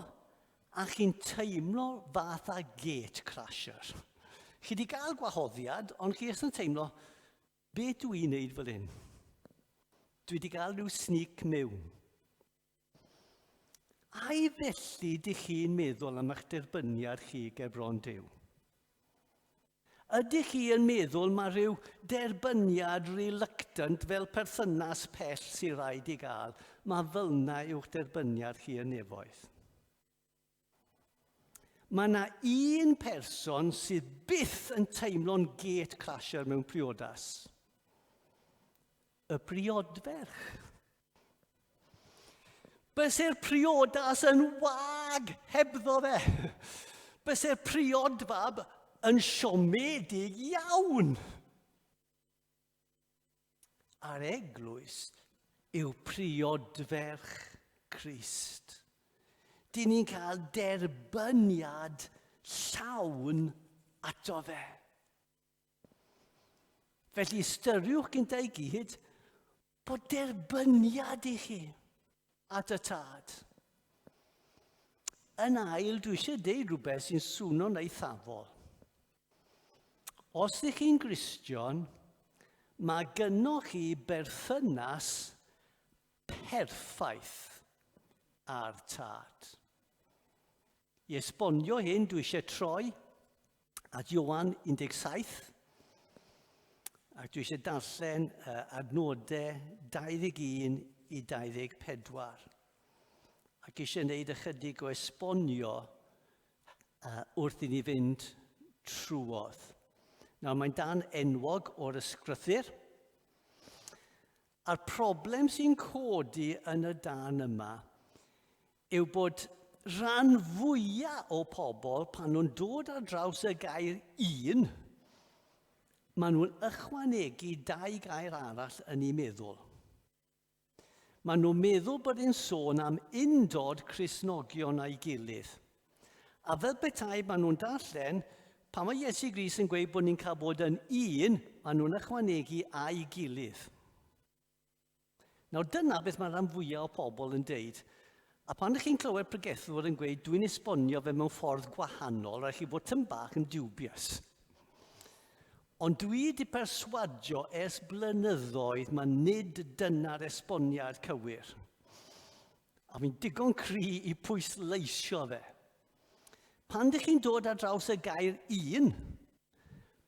a chi'n teimlo fath a gate crasher. Chi wedi cael gwahoddiad, ond chi jyst yn teimlo, be dw i'n neud fel hyn? Dwi wedi cael rhyw sneak mewn. Ai felly dych chi'n meddwl am eich derbyniad chi ger bron Duw? Ydych chi yn meddwl mae rhyw derbyniad reluctant fel perthynas pell sy'n rhaid i gael? Mae fel'na yw'ch derbyniad chi yn nefoedd. Mae yna un person sydd byth yn teimlo'n gate crasher mewn priodas. Y briodferch. Byse'r priodas yn wag hebddo fe. Byse'r priodfab yn siomedig iawn. A'r eglwys yw priodferch Crist. Dyn ni'n cael derbyniad llawn ato fe. Felly ystyriwch gynta i gyd bod derbyniad i chi at y tad. Yn ail, dwi eisiau deud rhywbeth sy'n swno'n eithafol. Os ydych chi'n Gristion, mae gynnoch chi berthynas perffaith â'r tad. I esbonio hyn, dwi eisiau troi at Ioan 17, ac dwi eisiau darllen uh, adnodau 21 i 24. Ac eisiau gwneud ychydig o esbonio uh, wrth i ni fynd trwodd. Nawr, mae'n dan enwog o'r ysgrythyr, a'r problem sy'n codi yn y dan yma yw bod rhan fwyaf o pobl pan nhw'n dod ar draws y gair un, maen nhw'n ychwanegu dau gair arall yn eu meddwl. Maen nhw'n meddwl bod e'n sôn am undod Cristnogion a'i gilydd. A fel petai maen nhw'n darllen, pan mae Iesu Grist yn gweud bod ni'n cael bod yn un, maen nhw'n ychwanegu a'i gilydd. Nawr dyna beth mae rhan fwyaf o pobl yn deud. A pan ydych chi'n clywed pregethwr yn gweud dwi'n esbonio fe mewn ffordd gwahanol, rhaid chi fod tyn bach yn dubious. Ond dwi wedi perswadio ers blynyddoedd mae nid dyna'r esboniad cywir. A fi'n digon cry i pwysleisio fe. Pan dych chi'n dod ar draws y gair un,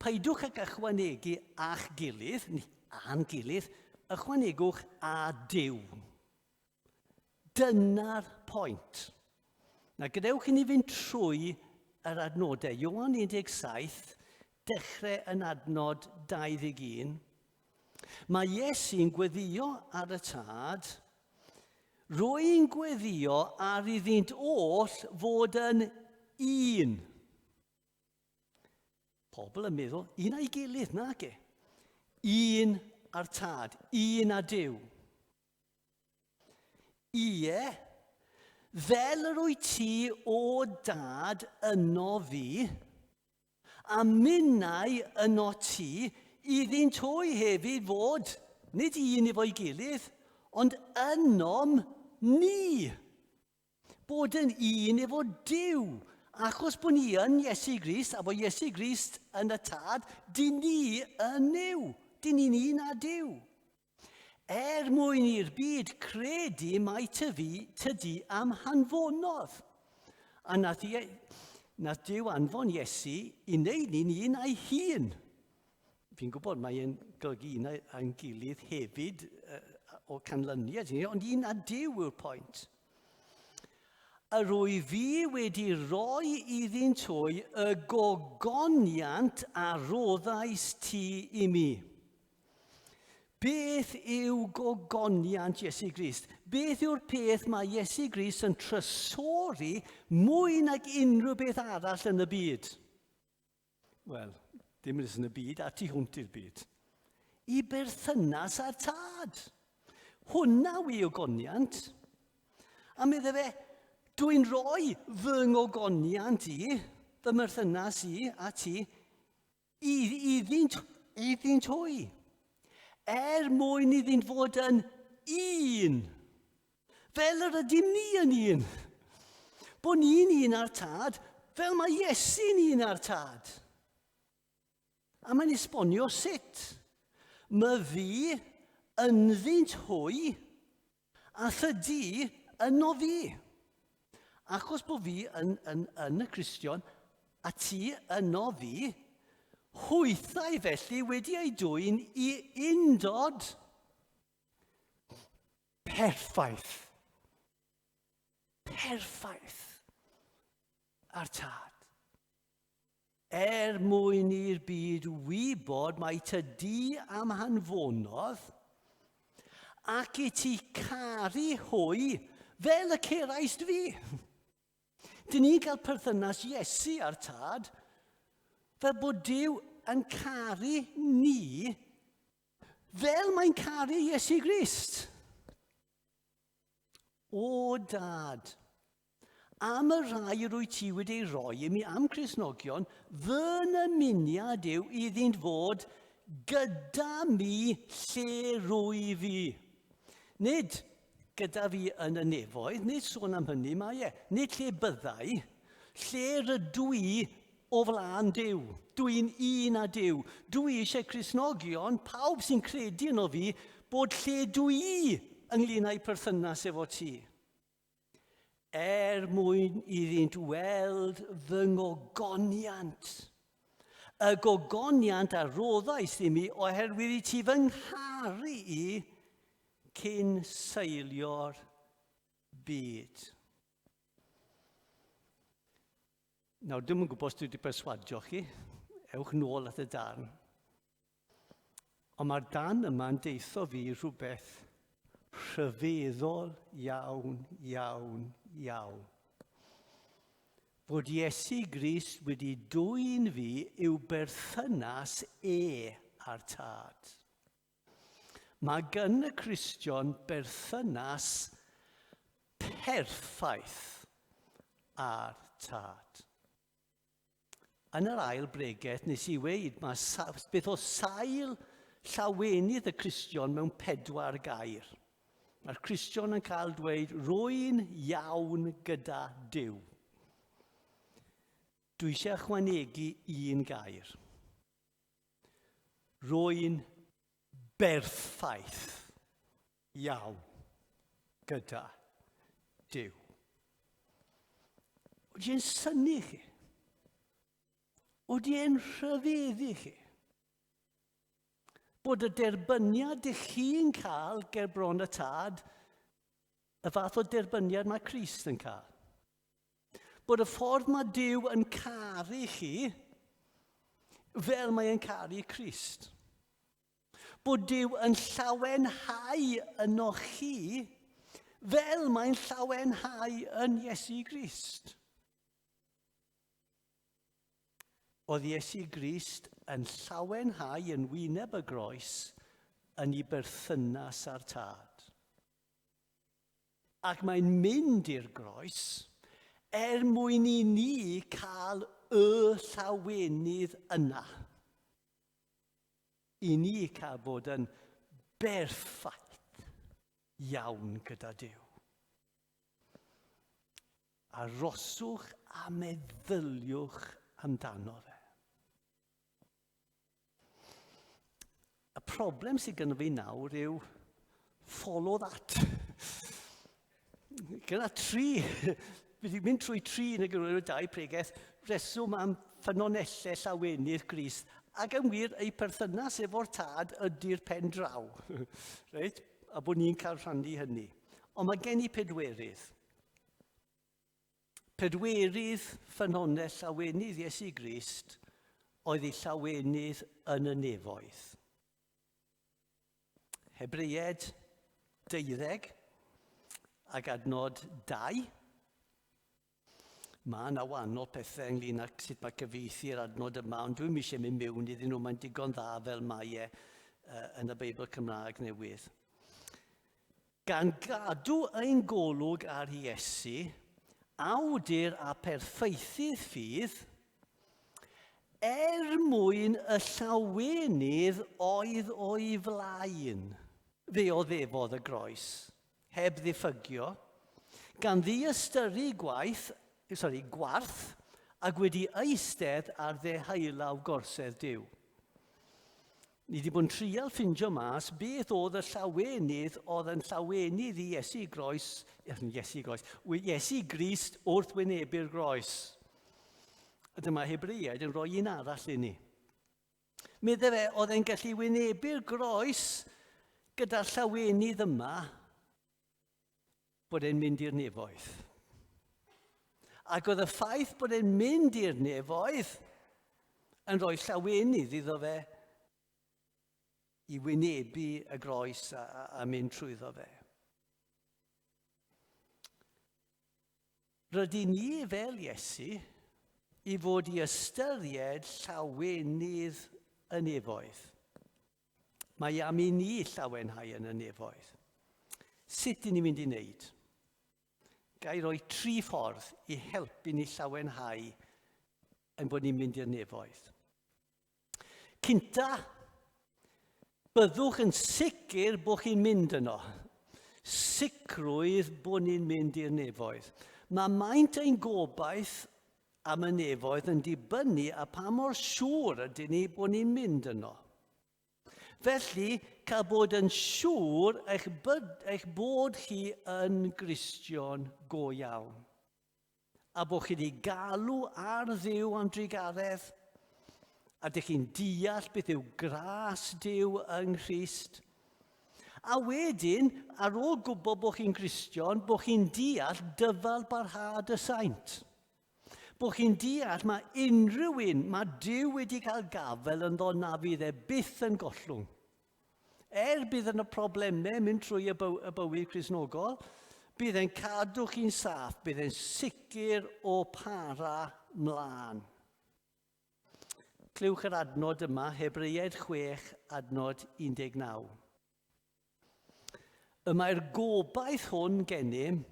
peidiwch ag ychwanegu a'ch gilydd, neu a'n gilydd, ychwanegwch a Duw. Dyna'r pwynt. Na gadewch i ni fynd trwy yr adnodau. Ioan 17, dechrau yn adnod 21. Mae Iesu'n gweddio ar y tad, Rwy'n gweddio ar iddynt oll fod yn un. Pobl yn meddwl, un a'i gilydd, nag e. Un a'r tad, un a Duw. Ie, fel yr wyt ti o dad yno fi, a minnau yno ti, iddynt hwy hefyd fod, nid un efo'i gilydd, ond ynom ni. Bod yn un efo Duw. Achos bod ni yn Iesu Grist, a bod Iesu Grist yn y Tad, dyn ni yn Nuw. Dyn ni'n un â Duw. Er mwyn i'r byd credu mai tyfu tydi am hanfonodd. A nath, i, nath Duw anfon Iesu i wneud ni'n un a'i hun. Fi'n gwybod mae e'n golygu un a'n gilydd hefyd o canlyniad, ond un a Duw yw'r pwynt. Yr wyf fi wedi rhoi iddynt hwy y gogoniant a roddais ti i mi. Beth yw gogoniant Iesu Grist? Beth yw'r peth mae Iesu Grist yn trysori mwy nag unrhyw beth arall yn y byd? Wel, dim jyst yn y byd, a tu hwnt i'r byd. I berthynas â'r tad. Hwna wi ogoniant. A medde fe, dwi'n rhoi fy ngogoniant i, fy mherthynas i a ti, Iddynt, iddynt hwy. Er mwyn iddynt fod yn un. Fel yr ydym ni yn un. Bod ni'n un â'r tad, fel mae Iesu'n un â'r tad. A mae'n esbonio sut. Mae fi ynddynt hwy A thydi yno fi. Achos bod fi yn, yn, yn y Cristion, a ti yno fi, hwythau felly wedi ei dwyn i undod perffaith. Perffaith a'r tad. Er mwyn i'r byd wybod mai ty di am hanfonodd, ac i ti caru hwy fel y ceraist fi. Dyn ni'n cael perthynas Iesu a'r Tad, fel bod Duw yn caru ni fel mae'n caru Iesu Grist. O Dad, am y rhai yr wyt ti wedi ei roi i mi am Cristnogion, fy nymuniad yw iddynt fod gyda mi lle rwy fi. Nid gyda fi yn y nefoedd, nid sôn am hynny mae e. Nid lle byddai, lle rydw i o flaen Duw. Dwi'n un â Duw. Dwi eisiau Cristnogion, pawb sy'n credu yno fi, bod lle dwi i ynglyn â'i perthynas efo ti. Er mwyn iddynt weld fy ngogoniant. Y gogoniant a roddais i mi oherwydd i ti fy ngharu i cyn seilio'r byd. Nawr, dwi'm yn gwybod os dwi wedi perswadio chi. Ewch nôl at y darn. Ond mae'r darn yma'n deitho fi rhywbeth rhyfeddol iawn, iawn, iawn. Fod Iesu Grist wedi dwyn fi i'w berthynas e a'r Tad. Mae gan y Cristion berthynas perffaith â'r Tad. Yn yr ail bregeth nes i weud mae beth o sail llawenydd y Cristion mewn pedwar gair. Mae'r Cristion yn cael dweud rwy'n iawn gyda Duw. Dwi eisiau ychwanegu un gair. Rwy'n berffaith iawn gyda Duw. Ydy e'n synnu chi? Ydy e'n rhyfeddu chi? Bod y derbyniad ych chi'n cael ger bron y tad, y fath o derbyniad mae Crist yn cael. Bod y ffordd mae Duw yn caru chi fel mae e'n caru Crist. Bod Duw yn llawenhau yno chi fel mae'n llawenhau yn Iesu Grist. Oedd Iesu Grist yn llawenhau yn wyneb y groes yn ei berthynas â'r Tad. Ac mae'n mynd i'r groes er mwyn i ni cael y llawenydd yna. I ni cael bod yn berffaith iawn gyda Duw. Aroswch a meddyliwch amdano fe. Y problem sydd gynno fi nawr yw follow that. Gyda tri, fi wedi mynd trwy tri yn y gyfer dau pregeth, reswm am ffynonellau llawenydd Grist, ac yn wir, ei perthynas efo'r tad ydy'r pen draw. Reit? A bod ni'n cael rhannu hynny. Ond mae gen i pedwerydd. Pedwerydd ffynhonnell llawenydd Iesu Grist oedd ei llawenydd yn y nefoedd. Hebreied 12 ac adnod 2. Mae yna wahanol pethau ynglyn â sut mae cyfieithu'r adnod yma, ond dwi'm eisiau mynd mewn iddyn nhw, mae'n digon dda fel mae e yn y Beibl Cymraeg newydd. Gan gadw ein golwg ar Iesu, awdur a pherffeithydd ffydd, er mwyn y llawenydd oedd o'i flaen. Fe oddefodd y groes, heb ddiffygio, gan ddiystyru gwaith, sorry, gwarth, ac wedi eistedd ar ddeheulaw gorsedd Duw. Ni wedi bod yn trial ffindio mas beth oedd y llawenydd oedd yn llawenydd i Iesu groes, Iesu groes, Iesu Grist wrth wynebu'r groes. A dyma Hebreiaid yn rhoi un arall i ni. Medde fe, oedd e'n gallu wynebu'r groes gyda'r llawenydd yma bod e'n mynd i'r nefoedd. Ac oedd y ffaith bod e'n mynd i'r nefoedd yn rhoi llawenydd iddo fe i wynebu y groes a, a, a mynd trwyddo fe. Rydyn ni fel Iesu i fod i ystyried llawenydd y nefoedd. Mae am i ni llawenhau yn y nefoedd. Sut dyn ni'n mynd i wneud? Ga i roi tri ffordd i helpu ni llawenhau yn bod ni'n mynd i'r nefoedd. Cynta, byddwch yn sicr bod chi'n mynd yno. Sicrwydd bod ni'n mynd i'r nefoedd. Mae maint ein gobaith am y nefoedd yn dibynnu a pa mor siŵr ydyn ni bod ni'n mynd yno. Felly, cael bod yn siŵr eich, byd, eich bod chi yn Gristion go iawn. A bod chi wedi galw ar Dduw am drugaredd, a dych chi'n deall beth yw gras Duw yng Nghrist. A wedyn, ar ôl gwybod bod chi'n Gristion, bod chi'n deall dyfal barhad y saint. Bod chi'n deall mae unrhyw un, mae Duw wedi cael gafel ynddo na fydd e byth yn gollwng. Er bydd yna problemau mynd trwy y, by y bywyd Cristnogol, bydd e'n cadw chi'n saff, bydd e'n sicr o para mlaen. Clywch yr adnod yma, Hebreiaid 6, adnod 19. Y mae'r gobaith hwn gennym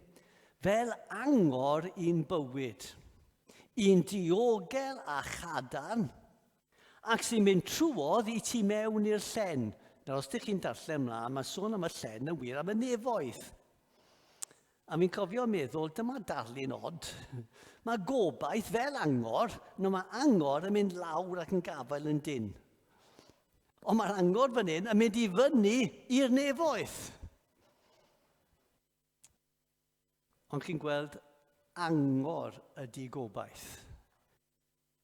fel angor i'n bywyd, i'n diogel a chadarn, ac sy'n mynd trwodd i ti mewn i'r llen. Nawr, os ydych chi'n darllen mlaen, mae sôn am y llen yn wir am y nefoedd. A fi'n cofio meddwl, dyma darlun od. Mae gobaith fel angor, no mae angor yn mynd lawr ac yn gafael yn dyn. Ond mae'r angor fan hyn yn mynd i fyny i'r nefoedd. Ond chi'n gweld, angor ydy gobaith.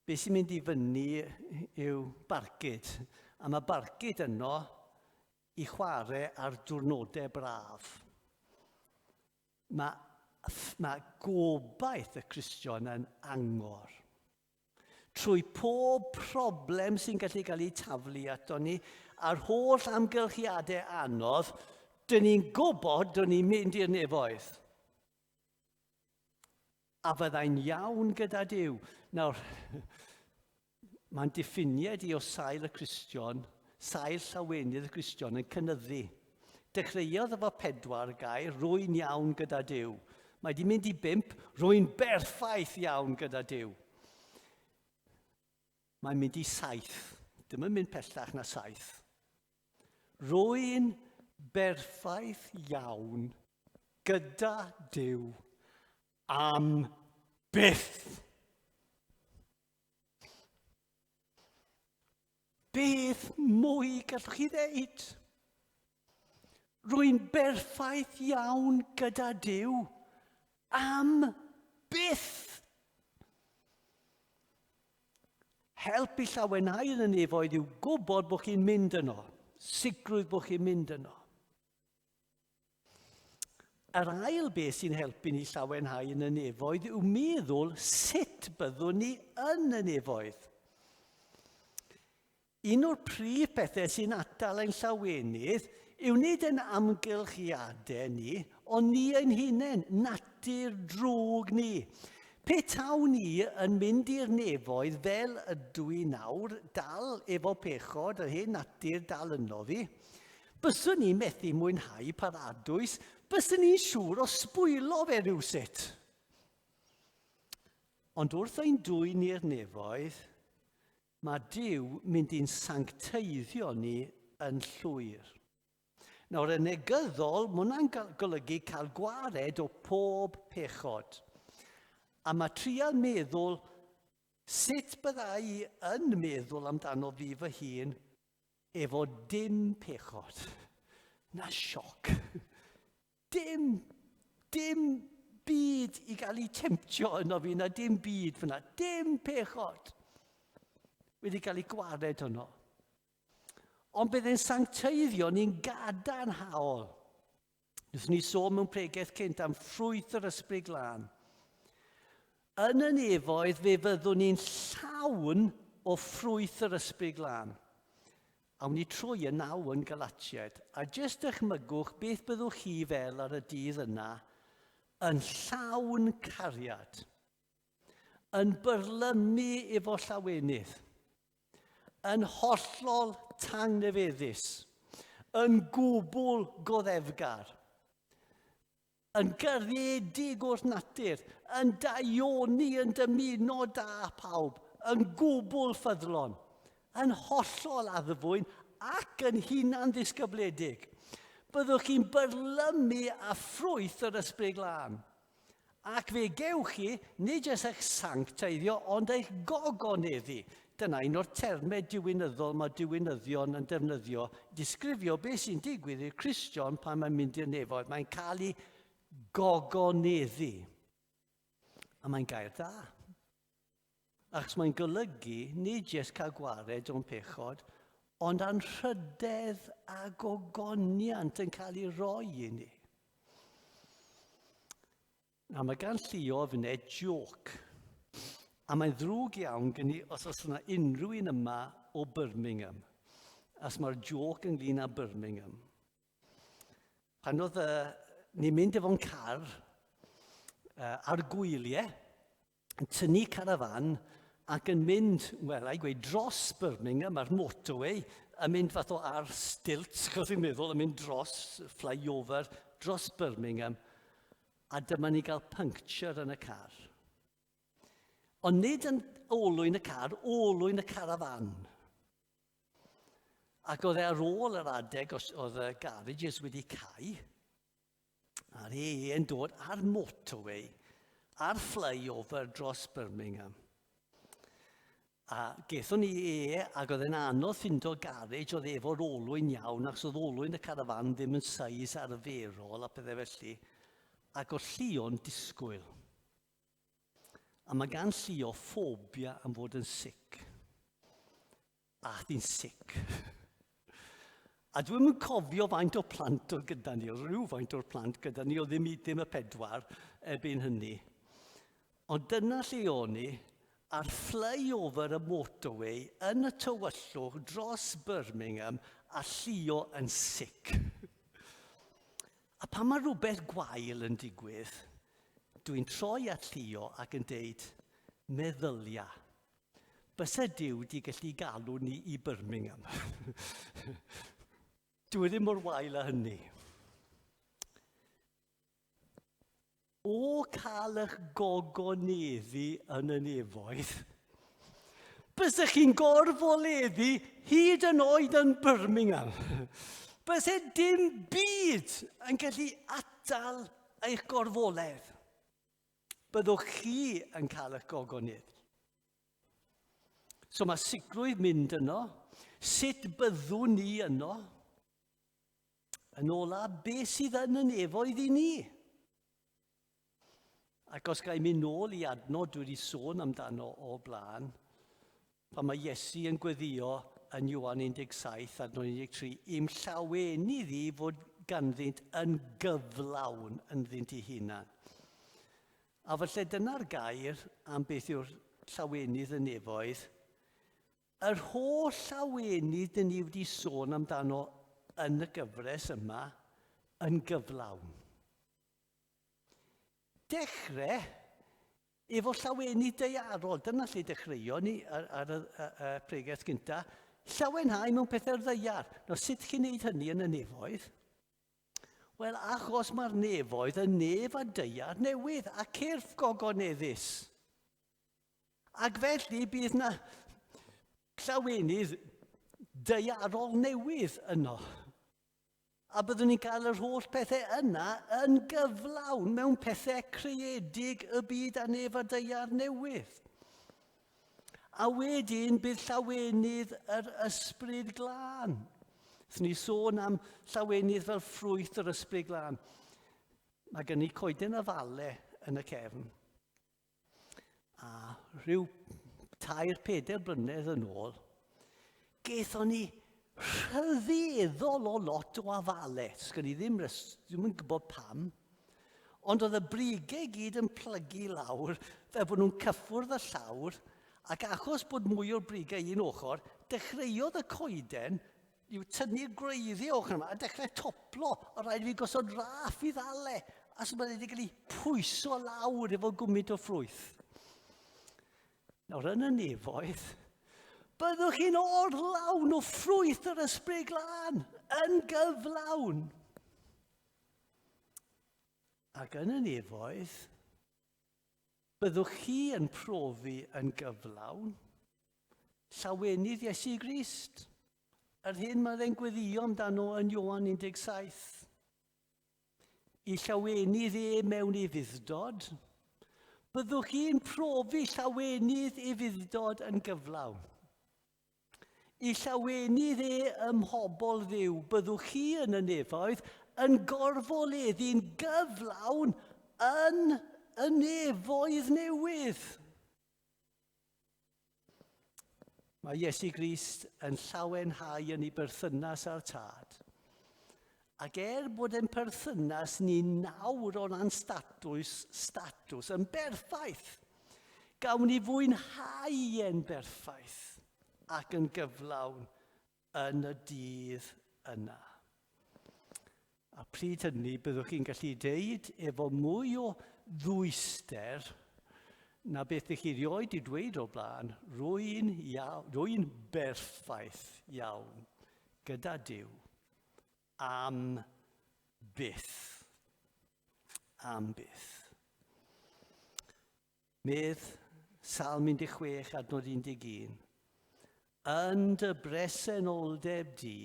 Be sy'n mynd i fyny yw barcud, a mae barcud yno i chwarae ar diwrnodau braf. Mae, mae gobaith y Cristion yn angor. Trwy pob problem sy'n gallu cael ei taflu ato ni, a'r holl amgylchiadau anodd, dyn ni'n gwybod dyn ni'n mynd i'r nefoedd. A fyddai'n iawn gyda Duw. Nawr, Mae'n diffiniad i o sail y Cristion, sail llawenydd y Cristion yn cynyddu. Dechreuodd efo pedwar gair, rwy'n iawn gyda Duw. Mae di mynd i bump, rwy'n berffaith iawn gyda Duw. Mae'n mynd i saith. Dim yn mynd pellach na saith. Rwy'n berffaith iawn gyda Duw am byth. Beth mwy gallwch chi ddeud? Rwy'n berffaith iawn gyda Duw am byth. Help i llawenhau yn y nefoedd yw gwybod bod chi'n mynd yno. Sicrwydd bod chi'n mynd yno. Yr ail beth sy'n helpu ni llawenhau yn y nefoedd yw meddwl sut byddwn ni yn y nefoedd. Un o'r prif pethau sy'n atal ein llawenydd yw nid yn amgylchiadau ni, ond ni ein hunain, natur drwg ni. Pe tawn ni yn mynd i'r nefoedd fel ydw i nawr, dal efo pechod, yr hen natur dal yno fi, Byswn i'n methu mwynhau paradwys, byswn i'n siŵr o sbwylo fe rhywsut. Ond wrth ein dwyn i'r nefoedd, mae Duw mynd i'n sancteiddio ni yn llwyr. Nawr, yn negyddol, mae hwnna'n golygu cael gwared o pob pechod. A mae trial meddwl sut byddai yn meddwl amdano fi fy hun Efo dim pechod. Na sioc. Dim, dim byd i gael ei temtio yno fi, na dim byd fyna. Dim pechod. Wedi cael ei gwared yno. Ond bydd e'n sancteiddio ni'n gadarnhaol. Wnaethon ni sôn mewn pregeth cynt am ffrwyth yr Ysbryd Glân. Yn y nefoedd fe fyddwn ni'n llawn o ffrwyth yr Ysbryd Glân. Awn ni trwy y naw yn Galatiaid, a jyst dychmygwch beth byddwch chi fel ar y dydd yna, yn llawn cariad, yn byrlymu efo llawenydd, yn hollol tangnefeddus, yn gwbl goddefgar, yn garedig wrth natur, yn daioni, yn dymuno da pawb, yn gwbl ffyddlon, yn hollol addfwyn ac yn hunan ddisgybledig. Byddwch chi'n byrlymu â ffrwyth yr Ysbryd Glân. Ac fe gewch chi, nid jyst eich sancteiddio, ond eich gogoneddu. Dyna un o'r termau diwinyddol mae diwinyddion yn defnyddio i disgrifio beth sy'n digwydd i'r Cristion pan mae'n mynd i'r nefoedd. Mae'n cael ei gogoneddu. A mae'n gair da. Achos mae'n golygu nid jyst cael gwared o'n pechod, ond anrhydedd a gogoniant yn cael ei roi i ni. A mae gan Llio fyne joc. A mae'n ddrwg iawn gen i os oes yna unrhyw un yma o Birmingham. As mae'r joc ynglyn â Birmingham. Pan oedd uh, ni'n mynd efo'n car uh, ar gwyliau, yn tynnu carafan ac yn mynd, wel, a'i gweud, dros Birmingham ar motorway, yn mynd fath o ar stilts, chos i'n meddwl, yn mynd dros flyover, dros Birmingham, a dyma ni gael puncture yn y car. Ond nid yn olwyn y car, olwyn y carafan. Ac oedd e ar ôl yr adeg os oedd y garages wedi cau, A'r AA yn dod ar motorway, ar flyover dros Birmingham. A gethon ni AA ac oedd e'n anodd ffindo garej oedd efo'r olwyn iawn, achos oedd olwyn y carafan ddim yn size arferol a pethau felly. Ac oedd Llio'n disgwyl. A mae gan Llio ffobia am fod yn sic. A hi'n sic. A dwi'm yn cofio faint o plant oedd gyda ni, oedd rhywfaint o'r plant gyda ni, oedd ddim, ddim y pedwar erbyn hynny. Ond dyna lle o'n i, ar flyover y motorway yn y tywyllwch dros Birmingham a Llio yn sic. A pan mae rhywbeth gwael yn digwydd, dwi'n troi at Llio ac yn deud, meddylia. Byse Duw di gallu galw ni i Birmingham. Dwi e ddim mor wael â hynny. O cael eich gogoneddu yn y nefoedd, bysech chi'n gorfoleddu hyd yn oed yn Birmingham. Byse dim byd yn gallu atal eich gorfoledd. Byddwch chi yn cael eich gogoneddu. So mae sicrwydd mynd yno. Sut byddwn ni yno? Yn ola, be sydd yn y nefoedd i ni? Ac os gael mynd nôl i adnod dwi wedi sôn amdano o blaen, pan mae Iesu yn gweddio yn Ioan 17, adnod 13, i'm llawenydd i fod ganddynt yn gyflawn ynddynt eu hunan. A falle dyna'r gair am beth yw'r llawenydd y nefoedd. Yr holl llawenydd dyn ni wedi sôn amdano yn y gyfres yma yn gyflawn. Dechrau efo llawenydd daearol, dyna lle dechreuon ni ar, ar y, y, y pregeth gyntaf, llawenhau mewn pethau'r ddaear. Nawr, sut chi'n neud hynny yn y nefoedd? Wel, achos mae'r nefoedd yn nef a deiar newydd a cyrff gogoneddus. Ac felly bydd na llawenydd deiarol newydd yno. A byddwn ni'n cael yr holl pethau yna yn gyflawn mewn pethau creedig y byd a nef a deiar newydd. A wedyn bydd llawenydd yr ysbryd glân. Wrth ni sôn am llawenydd fel ffrwyth yr ysbryd glân. Mae gen i coeden afale yn y cefn. A rhyw tair, pedair blynedd yn ôl, gaethon ni rhyfeddol o lot o afale. Sgyn i ddim, ddim yn gwybod pam. Ond oedd y brigau gyd yn plygu lawr fel bod nhw'n cyffwrdd y llawr, ac achos bod mwy o'r brigau un ochr, dechreuodd y coeden i'w tynnu'r gwreiddiau ochr yma a dechrau toplo, a rhaid i fi gosod raff i ddal e, a so mae'n wedi cael ei pwyso lawr efo gwmyd o ffrwyth. Nawr yn y nefoedd, byddwch chi'n orlawn o ffrwyth yr ysbryd glân, yn gyflawn. Ac yn y nefoedd, byddwch chi yn profi yn gyflawn llawenydd Iesu Grist, yr hyn mae e'n gweddio amdano yn Ioan 17. I llawenydd e mewn ufudd-dod, byddwch chi'n profi llawenydd ufudd-dod yn gyflawn. I llawenydd e ym mhobl Dduw, byddwch chi yn y nefoedd yn gorfoleddu'n gyflawn yn y nefoedd newydd. Mae Iesu Grist yn llawenhau yn ei berthynas â'r Tad. Ac er bod ein perthynas ni nawr o ran statws, statws yn berffaith, gawn ni fwynhau e'n berffaith ac yn gyflawn yn y dydd yna. A pryd hynny byddwch chi'n gallu deud efo mwy o ddwyster na beth ych chi rioed i dweud o'r blaen, rwy'n rwy berffaith iawn gyda Duw am byth. Am byth. Medd Salm 16 adnod 11. Yn dy bresenoldeb di,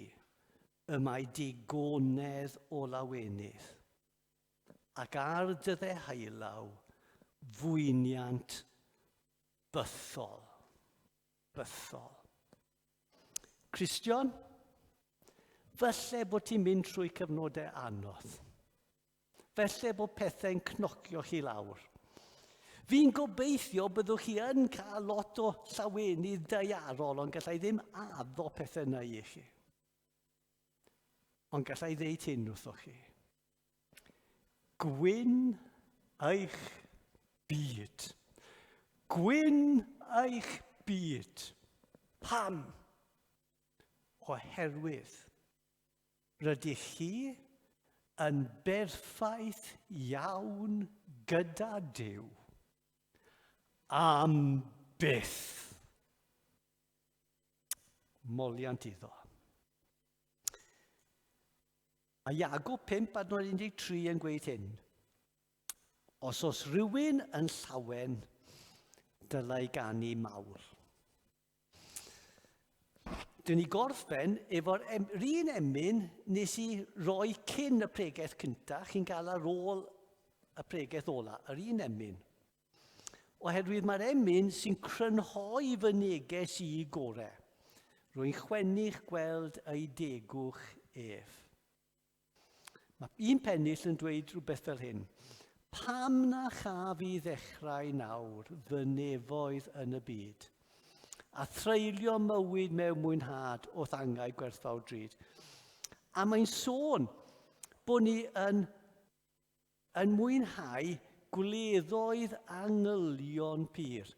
y mae digonedd o lawenydd, ac ar dy ddeheulaw fwyniant bythol. Bythol. Cristion, falle bod ti'n mynd trwy cyfnodau anodd. Felly bod pethau'n cnocio chi lawr. Fi'n gobeithio byddwch chi yn cael lot o llawenydd daearol, ond gallai ddim addo pethau yna i chi. Ond gallai ddeud hyn wrthoch chi. Gwyn eich byd. Gwyn eich byd. Pam? Oherwydd Rydych chi yn berffaith iawn gyda Duw. Am byth. Moliant iddo. Mae Iago 5 adnod 13 yn gweud hyn. Os oes rhywun yn llawen, dylai ganu mawl. Dyn ni gorffen efo'r em, un emyn nes i roi cyn y pregeth cyntaf, chi'n cael ar ôl y pregeth ola, yr un emyn. Oherwydd mae'r emyn sy'n crynhoi fy neges i gore. Rwy'n chwennych gweld ei degwch ef. Mae un pennill yn dweud rhywbeth fel hyn. Pam na chaf i ddechrau nawr fy nefoedd yn y byd, a threulio mywyd mewn mwynhad wrth angau gwerthfawr drud. A mae'n sôn bod ni yn, yn mwynhau gwleddoedd angylion pur.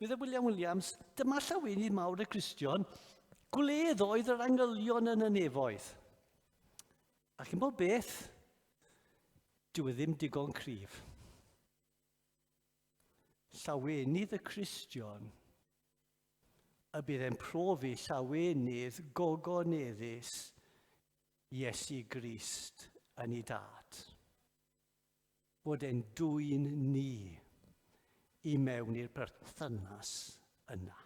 Meddai William Williams, dyma llawenydd mawr y Cristion, gwleddoedd yr angylion yn y nefoedd. A chi'n bod beth? Dyw e ddim digon cryf. Llawenydd y Cristion y bydd e'n profi llawenydd gogoneddus Iesu Grist yn ei dad. Bod e'n dwyn ni i mewn i'r berthynas yna.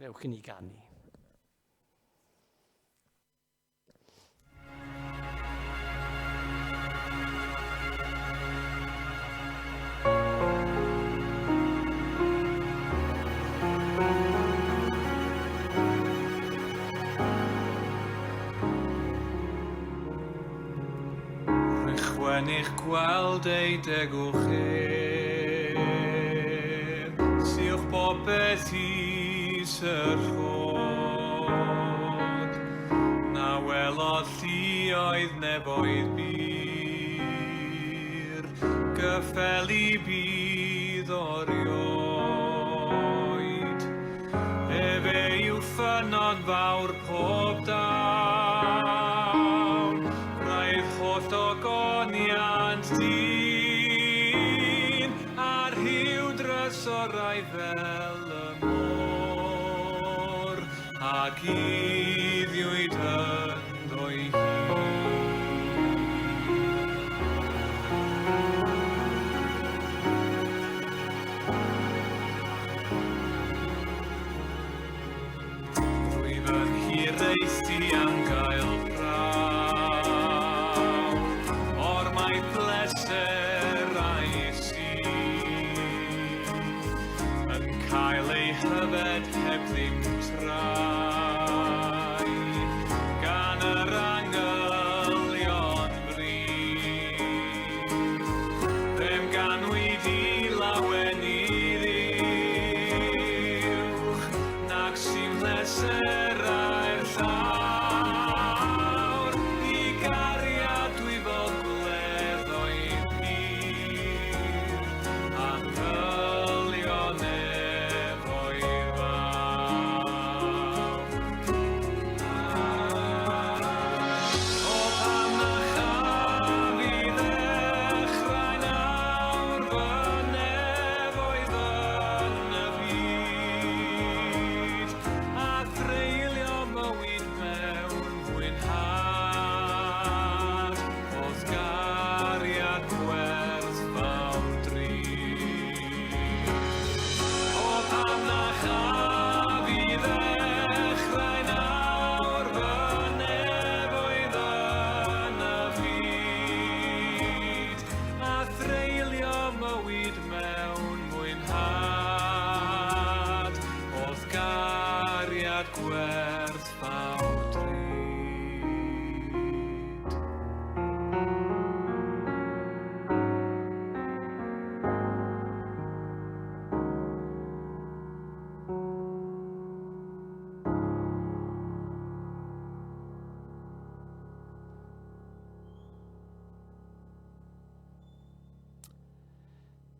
Rewch i ni ganu. Rhychwen i'ch gweld ei degwch ef, Siwch bopeth i syrchod. Na welodd lluoedd nefoedd bur, Gyffeli bydd orioed. Efe yw ffynnon fawr pob dawn, Gwraidd holl ogoniant dyn, A rhyw drysorau fel y môr, A guddiwyd ynddo'i hun. Rwyf yn hiraethu am gael prawf o'r maith bleserau sydd yn cael eu hyfed heb ddim trai gan yr angylion fri. Fe'm ganwyd i lawenydd uwch nag sy'n pleserau'r llawr i gariad dwyfol gwleddoedd hir angylion efo'i fawr. O pam na chaf i ddechrau nawr fy nefoedd yn y byd, a threulio mywyd mewn mwynhad o'th gariad gwerthfawr drud. O pam na chaf i ddechrau nawr fy nefoedd yn y byd, a threulio mywyd mewn mwynhad o'th gariad gwerthfawr drud.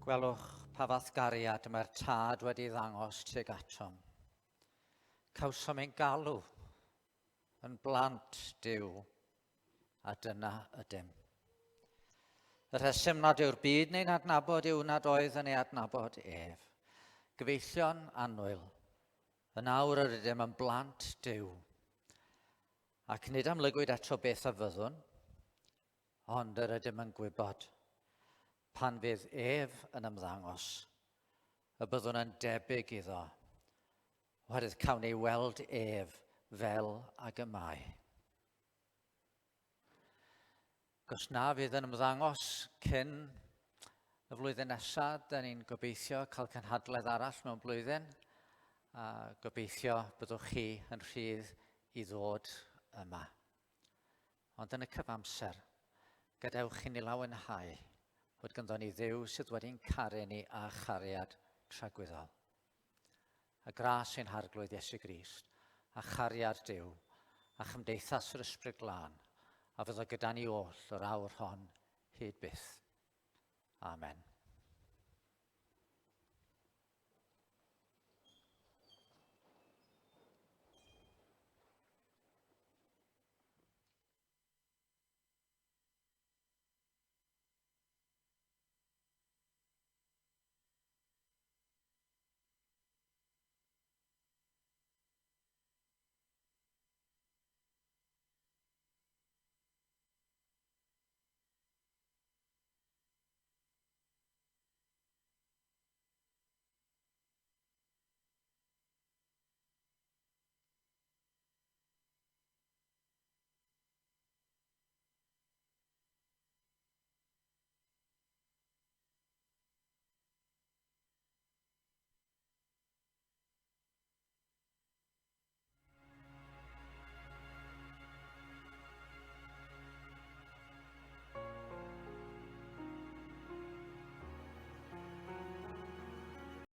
Gwelwch pa fath gariad mae'r Tad wedi ddangos tuag atom. Cawsom ein galw yn blant Duw, a dyna ydym. Y rheswm nad yw'r byd neu'n adnabod yw nad oedd yn ei adnabod ef. Gyfeillion annwyl, Yn awr yr ydym yn blant Duw, ac nid amlygwyd eto beth a fyddwn, ond yr ydym yn gwybod, pan fydd ef yn ymddangos, y byddwn yn debyg iddo, oherwydd cawn ei weld ef fel ag y mae. Os na fydd yn ymddangos cyn y flwyddyn nesaf, da ni'n gobeithio cael cynhadledd arall mewn blwyddyn, a gobeithio byddwch chi yn rhydd i ddod yma. Ond yn y cyfamser, gadewch i ni lawenhau fod gynddo ni Dduw sydd wedi'n caru ni â chariad tragwyddol. A gras ein Harglwydd Iesu Grist, a chariad Duw, a chymdeithas yr Ysbryd Glân, a fyddo gyda ni oll yr awr hon hyd byth. Amen.